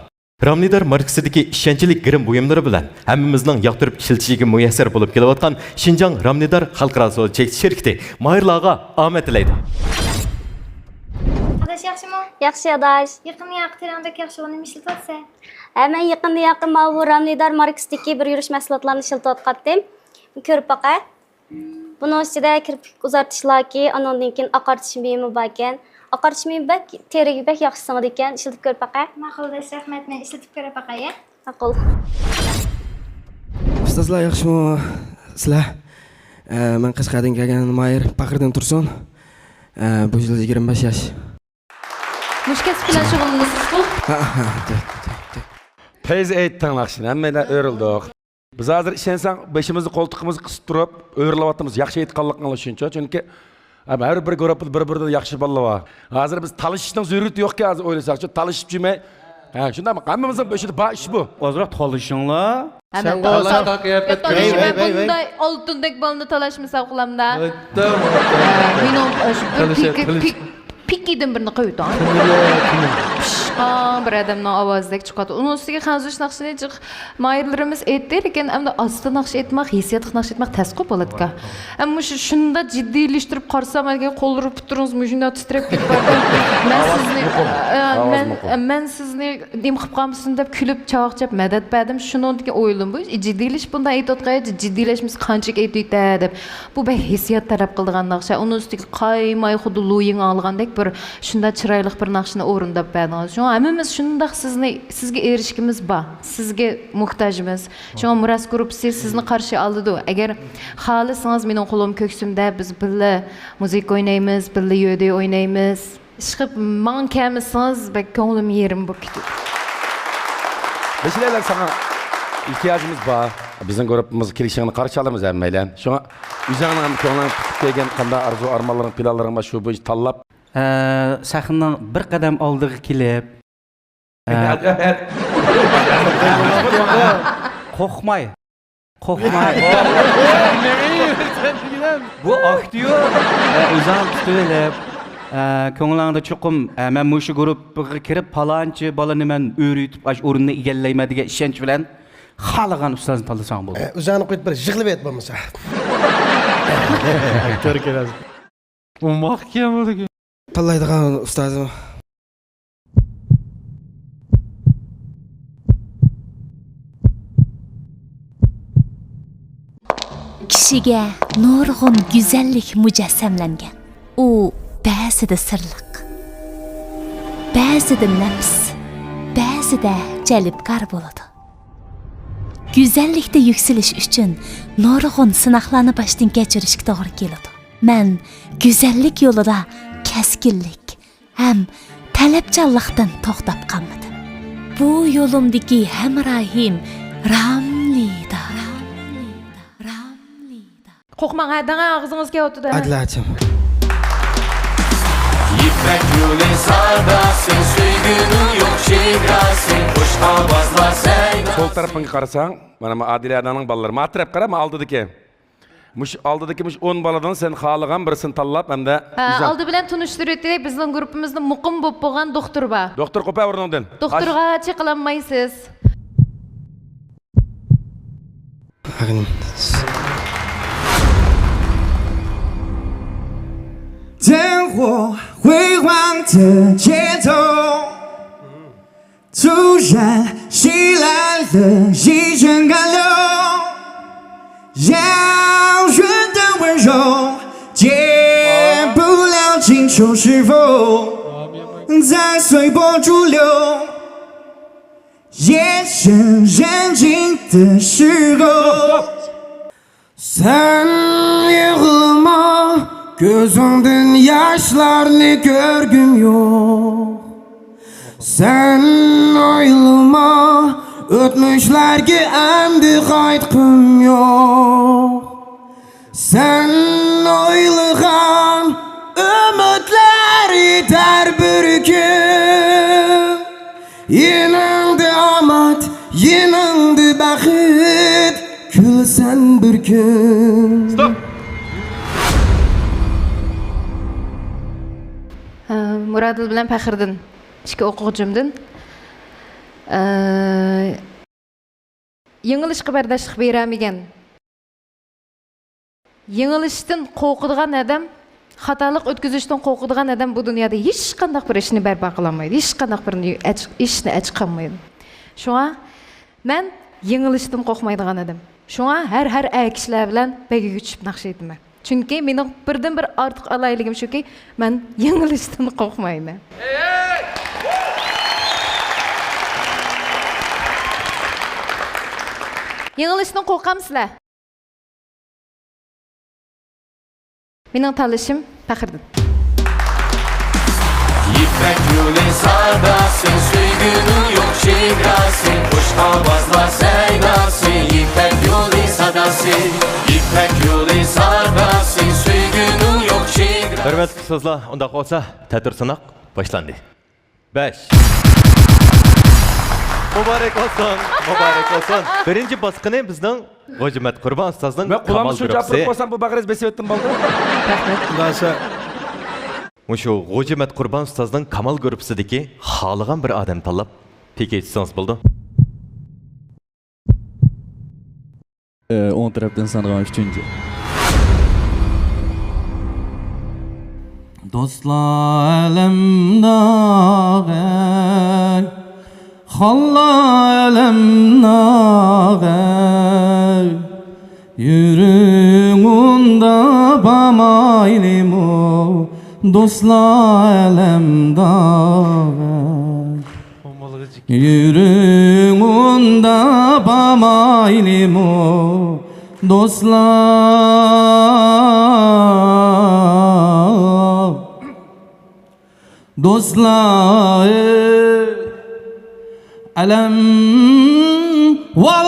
رامنىدار ماركىسىدىكى ئىشەنچلىك گىرىم بۇيۇملىرى بىلەن ھەممىمىزنىڭ ياقتۇرۇپ ئىشلىتىشىگە مۇيەسسەر بولۇپ كېلىۋاتقان شىنجاڭ رامنىدار خەلقئارا سودا چەكلىك شىركىتى ماھىرلارغا ئامەت تىلەيدۇ. ئاداش ياخشىمۇ؟ ياخشى ئاداش. يېقىن ياقى تېرەڭ بەك ياخشى، ئۇنى نېمە ئىشلىتىۋاتىسەن؟ ھە، مەن يېقىندا ياقى ماۋۇ رامنىدار ماركىسىدىكى بىر يۈرۈش مەھسۇلاتلارنى ئىشلىتىۋاتقانتىم. كۆرۈپ باقە. بۇنىڭ ئىچىدە كىرپىك ئۇزارتىشلاركى، ئانىڭدىن كېيىن ئاقارتىش مېيىمۇ باركەن. ئاقارتىش مېيىم بەك تېرىگە بەك ياخشى سىڭىدىكەن، ئىشلىتىپ كۆرۈپ باقە. ماقۇل ئاداش، رەھمەت، مەن ئىشلىتىپ كۆرۈپ باقاي، ھە؟ ماقۇل. ئۇستازلار ياخشىمۇ سىلەر؟ ئە، مەن قەشقەردىن كەلگەن ماھىر، پەخرىدىن تۇرسۇن. ئە، بۇ يىل يىگىرمە بەش ياش. مۇشۇ كەسىپ بىلەن شۇغۇللىنىسىزغۇ؟ ھە، ھە، ھە. پەيزى ئېيتتىڭ ناخشىنى، ھەممەيلەن ئۆرۈلدۇق. بىز ھازىر ئىشەنسەڭ بېشىمىزنى قولتۇقىمىزغا قىسىپ تۇرۇپ ئۆرۈلۈۋاتىمىز، ياخشى ئېيتقانلىقىڭلار شۇنچە. چۈنكى ھەم ھەر بىر گۇرۇپپىدا بىر-بىرىدىن ياخشى بالىلار بار. ھازىر بىز تالىشىشنىڭ زۆرۈرىيىتى يوقكەن، ھازىر ئويلىساقچۇ، تالىشىپ جۈمەي. ھە، شۇنداقمۇ؟ ھەممىمىزنىڭ بېشىدا بار ئىش بۇ. ئازراق تالىشىشىڭلار. ھەممە سەن بولساڭ قىياپەت. ۋەي، ۋەي، ۋەي، ۋەي. بۇنداق ئالتۇندەك بالىنى تالاشمىساق قىلامدا. ھە، مېنىڭ شۇ بىر تالىشى، پىكى، تالىشى. پىك-، پىكىدىن بىرنى قويۇۋېتىڭ. تىلى، تىلى. پىشقان بىر ئادەمنىڭ ئاۋازىدەك چىقىۋاتىدۇ. ئۇنىڭ ئۈستىگە خەنزۇ ناخشىنى جىق ماھىرلىرىمىز ئېيتتى، لېكىن ئەمدى ئاستا ناخشا ئېيتماق، ھېسسىياتلىق ناخشا ئېيتماق تەسقۇ بالىدىكەن. ئەمما مۇشۇ شۇنداق جىددىيلەشتۈرۈپ قارىسام، ھەرگە قوللىرى پۇتلىرىڭىز مۇشۇنداق تىترەپ كېتىپ بارىدۇ. مەن سىزنى، ئاۋاز مۇقىم. ئە، ئاۋاز مەن، مۇقىم. ئە، مەن سىزنى نېمە قىلىپ قالمىسۇن دەپ كۈلۈپ چاۋاك چاپ مەدەت بەردىم. شۇنىڭدىن كېيىن ئويلىدىم، بۇ جىددىيلىشىپ بۇنداق ئېيتىۋاتقان، جىددىيلەشمىسە قانچىلىك ئېيتىۋېتە دەپ. بۇ بەك ھېسسىيات تەلەپ قىلىدىغان ناخشا. ئۇنىڭ ئۈستىگە قايماي خۇددى لۇيىڭ ئاڭلىغاندەك بىر شۇنداق چىرايلىق بىر ناخشىنى ئورۇنداپ بەردىڭىز. شۇڭا ھەممىمىز شۇنداق سىزنى، سىزگە ئېرىشكۈمىز بار. سىزگە موھتاجمىز. شۇڭا مىراس گۇرۇپپىسى سىزنى قارشى ئالىدۇ. ئەگەر خالىسىڭىز، مېنىڭ قولۇم كۆكسۈمدە، بىز بىللە مۇزىكا ئوينايمىز، بىللە يۆدەي ئوينايمىز. ئىشقىلىپ ماڭا كەلمىسىڭىز، بەك كۆڭلۈم يېرىم بولۇپ كېتىدۇ. بەشىرەلەر، ساڭا ئېھتىياجىمىز بار. بىزنىڭ گۇرۇپپىمىزغا كېلىشىڭنى قارشى ئالىمىز ھەممەيلەن. شۇڭا ئۆزۈڭنىڭ ھەم كۆڭلۈڭ پۈتۈپ كەلگەن قانداق ئارزۇ ئارمانلىرىڭ، پىلانلىرىڭ بار، شۇ بويىچە تاللاپ. ئە، سەھنىنىڭ بىر قەدەم ئالدىغا كېلىپ، ئە، قورقماي. قورقماي. بۇ ئاكتيور. ئە، ئۆزۈڭ تۇتۇۋېلىپ، ئە، كۆڭلۈڭدە چوقۇم، ئە، مەن مۇشۇ گۇرۇپپىغا كىرىپ، پالانچى بالىنى مەن ئۆرۈتۈپ، ئاشۇ ئورۇننى ئىگىلەيمەن دېگەن ئىشەنچ بىلەن خالىغان ئۇستازنى تاللىساڭ بولىدۇ. ئە، ئۆزۈڭنى قويۇپ بىر يىغلىۋەت بولمىسا. ئاكتيور كېلەر. ئوماق ئىكەن بۇ دېگەن. تاللايدىغان ئۇستازىم. كىشىگە نۇرغۇن گۈزەللىك مۇجەسسەملەنگەن. ئۇ بەزىدە سىرلىق، بەزىدە نەپىس، بەزىدە جەلپكار بولىدۇ. گۈزەللىكتە يۈكسىلىش ئۈچۈن نۇرغۇن سىناقلارنى باشتىن كەچۈرۈشكە توغرا كېلىدۇ. مەن گۈزەللىك يولىدا كەسكىنلىك ھەم تەلەپچانلىقتىن توختاپ قالمىدىم. بۇ يولۇمدىكى ھەمراھىم راملىدا. قورقماڭ، ھە، دەڭە، ئاغزىڭىز كەۋاتىدۇ، ھە. ئادىلە ئاچام. يىپەك يولى ساداسى، سۆيگۈنىڭ يوق چېگراسى، خوش ئاۋازلار سەيداسى. سول تەرىپىڭگە قارىساڭ، مانا، مانا ئادىلە ئەدەڭنىڭ بالىلىرى. ما تەرەپكە قارا، ما ئالدىدىكى. مۇشۇ ئالدىدىكى مۇشۇ ئون بالىدىن سەن خالىغان بىرسىنى تاللاپ ھەمدە ھە، ئىزاھ. ئالدى بىلەن تونۇشتۇرۇۋېتەي، بىزنىڭ گۇرۇپپىمىزدا مۇقىم بولۇپ بولغان دوختۇر بار. دوختۇر، قوپە ئورنۇڭدىن. دوختۇرغا چېقىلالمايسىز. 灯火辉煌的街头，突然袭来了一阵寒流，遥远的温柔，解不了今秋是否在随波逐流。夜深人静的时候。 سەن يىغلىما، كۆزۈڭدىن ياشلارنى كۆرگۈم يوق. سەن ئويلىما، ئۆتمۈشلەرگە ئەمدى قايتقۇم يوق. سەن ئويلىغان ئۈمىدلەر يېتەر بىر كۈن. يېنىڭدا ئامەت، يېنىڭدا بەخت، كۈلىسەن بىر كۈن. ستوپ! ھە، مۇرادىل بىلەن پەخرىدىن، ئىككى ئوقۇغۇچىمدىن. ئە، يېڭىلىشقا بەرداشلىق بېرەلمىگەن. يېڭىلىشتىن قورقىدىغان ئادەم، خاتالىق ئۆتكۈزۈشتىن قورقىدىغان ئادەم بۇ دۇنيادا ھېچقانداق بىر ئىشنى بەرپا قىلالمايدۇ. ھېچقانداق بىر ئىشنى ئەچىقالمايدۇ. شۇڭا مەن يېڭىلىشتىن قورقمايدىغان ئادەم. شۇڭا ھەر، ھەر ئەر كىشىلەر بىلەن بەيگىگە چۈشۈپ ناخشا ئېيتىمەن. چۈنكى مېنىڭ بىردىنبىر ئارتۇق ئالاھىدىلىكىم شۇكى، مەن يېڭىلىشتىن قورقمايمەن. يېڭىلىشتىن قورقامسىلەر؟ مېنىڭ تاللىشىم پەخرىدىن. يىپەك يولى ساداسى، سۆيگۈنىڭ يوق چېگراسى، خوش ئاۋازلار سەيداسى، يىپەك يولى ساداسى، يىپەك يولى ساداسى، سۆيگۈنىڭ يوق چېگراسى. ھۆرمەتلىك ئۇستازلار، ئۇنداق بولسا تەتۈر سىناق باشلاندى. بەش. مۇبارەك بولسۇن، مۇبارەك بولسۇن. بىرىنچى باسقىنى بىزنىڭ غوجىمەت قۇربان ئۇستازنىڭ مەن قۇلامنى كامال شۇنچە ئاپىرىپ گۇرۇپپىسى. قويسام، بۇ باغرىز بېسىۋەتتىم، بولدى. رەھمەت، خۇداسى. مۇشۇ غوجىمەت قۇربان ئۇستازنىڭ كامال گۇرۇپپىسىدىكى خالىغان بىر ئادەمنى تاللاپ، پېكىتسىڭىز بولىدۇ. ئوڭ تەرەپتىن سانىغان ئۈچىنچى. دوستلار ئەلەمداغەي، خانلار ئەلەمداغەي، يۈرۈڭ ئۇندا بارمايلىمۇ، دوستلار ئەلەمداغەي. يۈرۈڭ ئۇندا بارمايلىمۇ، دوستلار؟ دوستلار، ئەلەم، ۋاي،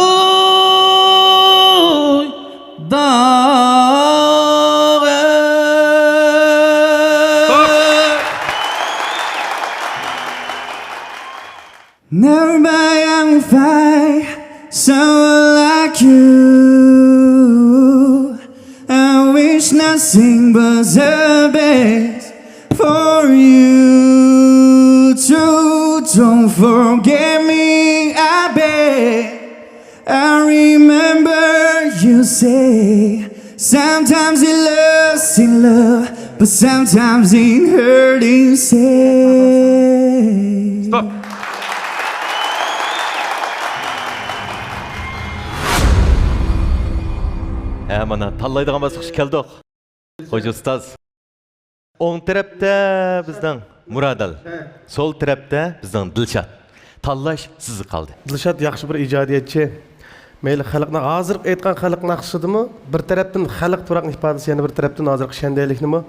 داغ. Never mind, I'm fine. Someone like you, I wish nothing but the best for you too. Don't forget me, I beg. I remember you say, sometimes it lost in love, but sometimes it hurt instead. ستوپ. ھە، مانا، تاللايدىغان باسقۇچقا كەلدۇق. خوجا ئۇستاز. ئوڭ تەرەپتە بىزنىڭ مۇرادىل، سول تەرەپتە بىزنىڭ دىلشات. تاللاش سىزگە قالدى. دىلشات ياخشى بىر ئىجادىيەتچى. مەيلى، خەلقنىڭ ھازىرقى ئېيتقان خەلق ناخشىسىدىمۇ بىر تەرەپتىن خەلق تۇراقنى ئىپادىسى، يەنە بىر تەرەپتىن ھازىرقى شەندەيلىكنىمۇ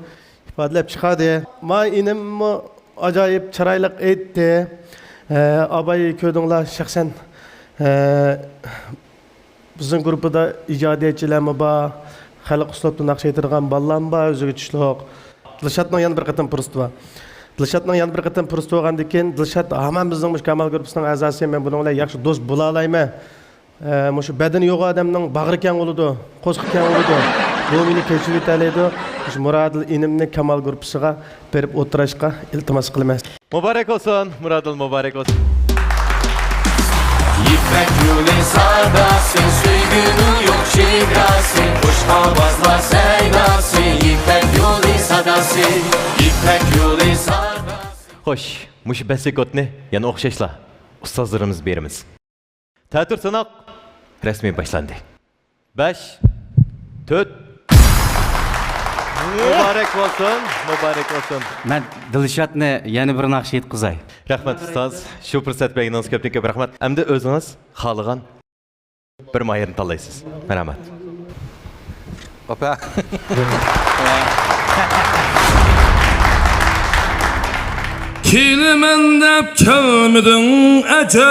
ئىپادىلەپ چىقاردى. ما ئىنىممۇ ئاجايىپ چىرايلىق ئېيتتى. ئە، ئاباي كۆردۈڭلار شەخسەن. ئە، بىزنىڭ گۇرۇپپىدا ئىجادىيەتچىلەرمۇ بار، خەلق ئۇسلۇبتا ناخشا ئېيتىدىغان بالىلارمۇ بار، ئۆزىگە چۈشلۈق. دىلشاتنىڭ يەنە بىر قېتىم پۇرسىتى بار. دىلشاتنىڭ يەنە بىر قېتىم پۇرسىتى بولغاندىن كېيىن، دىلشات ھامان بىزنىڭ مۇشۇ كامال گۇرۇپپىسىنىڭ ئەزاسى، مەن بۇنىڭ بىلەن ياخشى دوست بولالايمەن. ئە، مۇشۇ بەدىنى يوق ئادەمنىڭ باغرى كەڭ بولىدۇ، قورسىقى كەڭ بولىدۇ. بۇ مېنى كېچىۋېتەلەيدۇ. مۇشۇ مۇرادىل ئىنىمنى كامال گۇرۇپپىسىغا بېرىپ ئولتۇراشقا ئىلتىماس قىلىمەن. مۇبارەك بولسۇن، مۇرادىل، مۇبارەك بولسۇن. يىپەك يولى ساداسى، سۆيگۈنىڭ يوق چېگراسى، خوش ئاۋازلار سەيداسى، يىپەك يولى ساداسى، يىپەك يولى ساداسى. خوش، مۇشۇ بەسلىك ئوتنى يەنە ئوخشاشلا ئۇستازلىرىمىز بېرىمىز. تەتۈر سىناق رەسمىي باشلاندى. بەش، تۆت. مۇبارەك بولسۇن، مۇبارەك بولسۇن. مەن دىلشاتنى يەنە بىر ناخشا ئېيتقۇزاي. رەھمەت، ئۇستاز. شۇ پۇرسەت بەرگىنىڭىز كۆپتىن كۆپ رەھمەت. ئەمدى ئۆزىڭىز خالىغان بىر ماھىرنى تاللايسىز. مەرھەمەت. ئاپا. كېلىمەن دەپ كەلمىدىڭ ئەجەب،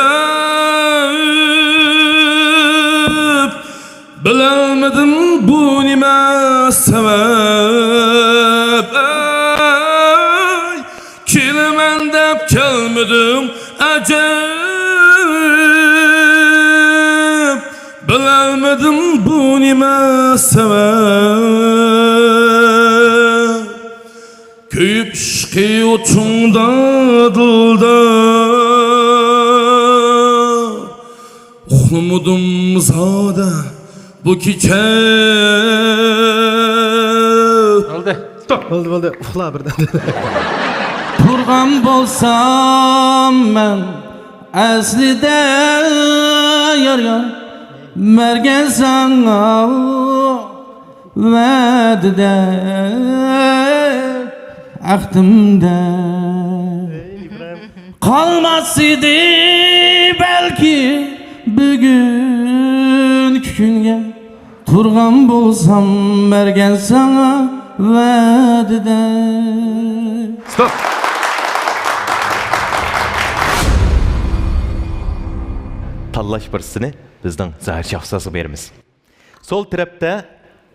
بىلەلمىدىم بۇ نېمە سەۋەب. ئەي، كېلىمەن دەپ كەلمىدىڭ ئەجەب، بىلەلمىدىم بۇ نېمە سەۋەب. كۆيۈپ ئىشقى ئوتۇڭدا دىلدا، ئۇخلىمىدىم زادى بۇ كېچە. بولدى، توختاپ. بولدى، بولدى، ئۇخلا بىردەم. تۇرغان بولسام مەن ئەسلىدە، يار، يار، بەرگەن ساڭا ۋەدىدە، ئەھدىمدە. قالماس ئىدى بەلكى بۈگۈنكى كۈنگە، تۇرغان بولسام بەرگەن ساڭا ۋەدىدە. ستوپ! تاللاش پۇرسىتىنى بىزنىڭ زاھىر شاھ ئۇستازغا بېرىمىز. سول تەرەپتە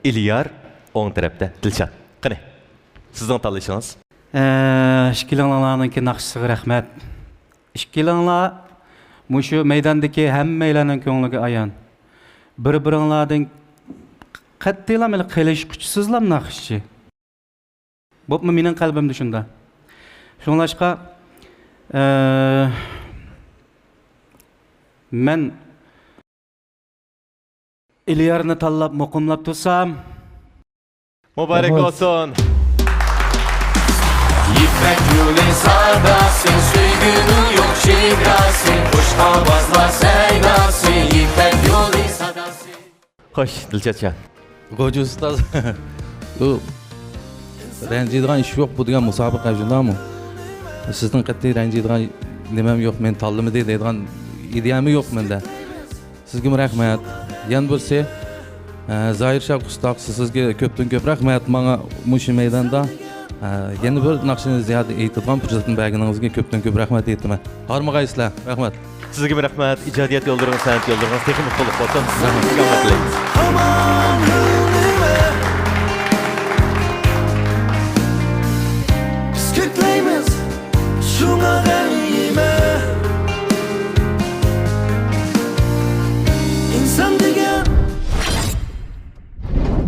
ئېلىيار، ئوڭ تەرەپتە دىلشات. قېنى، سىزنىڭ تاللىشىڭىز؟ ئە، ئىككىلىڭلارنىڭكى ناخشىسىغا رەھمەت. ئىككىلىڭلار مۇشۇ مەيداندىكى ھەممەيلەننىڭ كۆڭلىگە ئايان. بىر-بىرىڭلاردىن قەتئىيلا مېنى قېلىشقۇچىسىزلا ناخشىچى. بولۇپمۇ مېنىڭ قەلبىمدە شۇنداق. شۇڭلاشقا، ئە، مەن ئېلىيارنى تاللاپ مۇقىملاپ تۇرسام. مۇبارەك بولسۇن. يىپەك يولى ساداسى، سۆيگۈنىڭ يوق چېگراسى، خوش ئاۋازلار سەيداسى، يىپەك يولى ساداسى. خوش، دىلشاتجان. غوجا ئۇستاز، بۇ رەنجىيدىغان ئىش يوق، بۇ دېگەن مۇسابىقە، شۇنداقمۇ؟ سىزدىن قەتئىي رەنجىيدىغان نېمەم يوق، مېنى تاللىمىدى دەيدىغان ئىدىيەمۇ يوق مەندە. سىزگىمۇ رەھمەت. يەنە بىرسى، ئە، زاھىر شاھ ئۇستاز، سىزگە كۆپتىن كۆپ رەھمەت، ماڭا مۇشۇ مەيداندا، ئە، يەنە بىر ناخشىنى زىيادە ئېيتىدىغان پۇرسەتنى بەرگىنىڭىزگە كۆپتىن كۆپ رەھمەت ئېيتىمەن. ھارمىغايسىلەر. رەھمەت. سىزگىمۇ رەھمەت. ئىجادىيەت يوللىرىڭىز، سەنئەت يوللىرىڭىز تېخىمۇ تولۇق بولسۇن. رەھمەت. سىزگە ئامراق تىلەيمىز. ھامان نېمە بىز كۆكلەيمىز، شۇڭا غەيمە. ئىنسان دېگەن.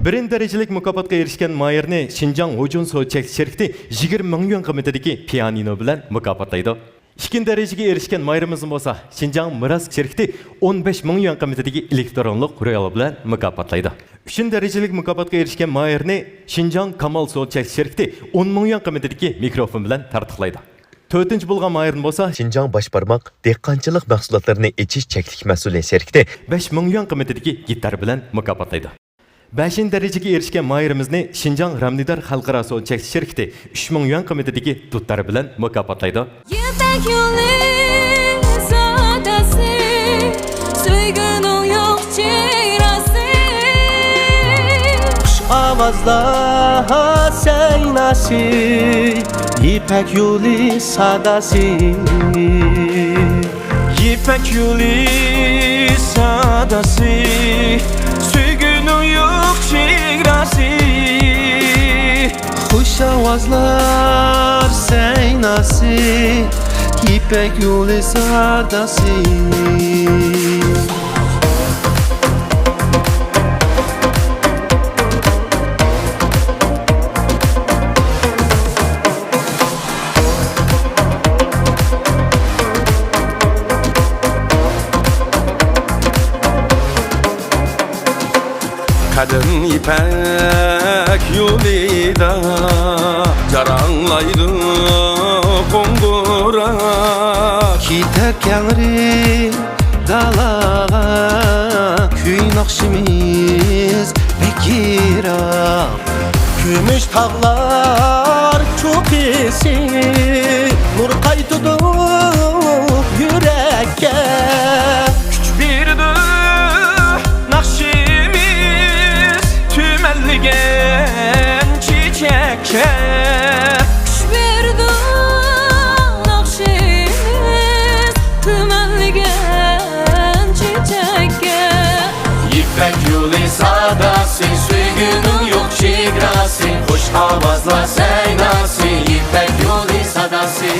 بىرىنچى دەرىجىلىك مۇكاپاتقا ئېرىشكەن ماھىرنى شىنجاڭ ھوجۇن سودا چەكلىك شىركىتى يىگىرمە مىڭ يۈەن قىممىتىدىكى پىيانىنو بىلەن مۇكاپاتلايدۇ. ئىككىنچى دەرىجىگە ئېرىشكەن ماھىرىمىزنى بولسا شىنجاڭ مىراس شىركىتى ئون بەش مىڭ يۈەن قىممىتىدىكى ئېلېكترونلۇق رويال بىلەن مۇكاپاتلايدۇ. ئۈچىنچى دەرىجىلىك مۇكاپاتقا ئېرىشكەن ماھىرنى شىنجاڭ كامال سودا چەكلىك شىركىتى ئون مىڭ يۈەن قىممىتىدىكى مىكروفون بىلەن تارتۇقلايدۇ. تۆتىنچى بولغان ماھىرنى بولسا شىنجاڭ باش بارماق دېھقانچىلىق مەھسۇلاتلىرىنى ئېچىش چەكلىك مەسئۇلىيەت شىركىتى بەش مىڭ يۈەن قىممىتىدىكى گىتار بىلەن مۇكاپاتلايدۇ. بەشىنچى دەرىجىگە ئېرىشكەن ماھىرىمىزنى شىنجاڭ رامنىدار خەلقئارا سودا چەكلىك شىركىتى ئۈچ مىڭ يۈەن قىممىتىدىكى دۇتار بىلەن مۇكاپاتلايدۇ. يىپەك يولى ساداسى، سۆيگۈنىڭ يوق ئازلار سەيناسى، يىپەك يولى ساداسى. يىپەك يولى ساداسى، سۆيگۈنىڭ يوق چېگراسى. خۇش ئاۋازلار سەيناسى، يىپەك يولى ساداسى. قەدىم يىپەك يولىدا جاراڭلايدۇ قوڭغۇراق. كېتەر كەڭرى دالاغا، كۈي ناخشىمىز بەك يىراق. كۈمۈش تاغلار چوققىسى، نۇر قايتىدۇ يۈرەككە. كۈچ بېرىدۇ ناخشىمىز تۈمەنلىگەن چېچەككە. كۈچ بېرىدۇ ناخشىمىز تۈمەنلىگەن چېچەككە. يىپەك يولى ساداسى، سۆيگۈنىڭ يوق چېگراسى، خۇش ئاۋازلار سەيناسى، يىپەك يولى ساداسى.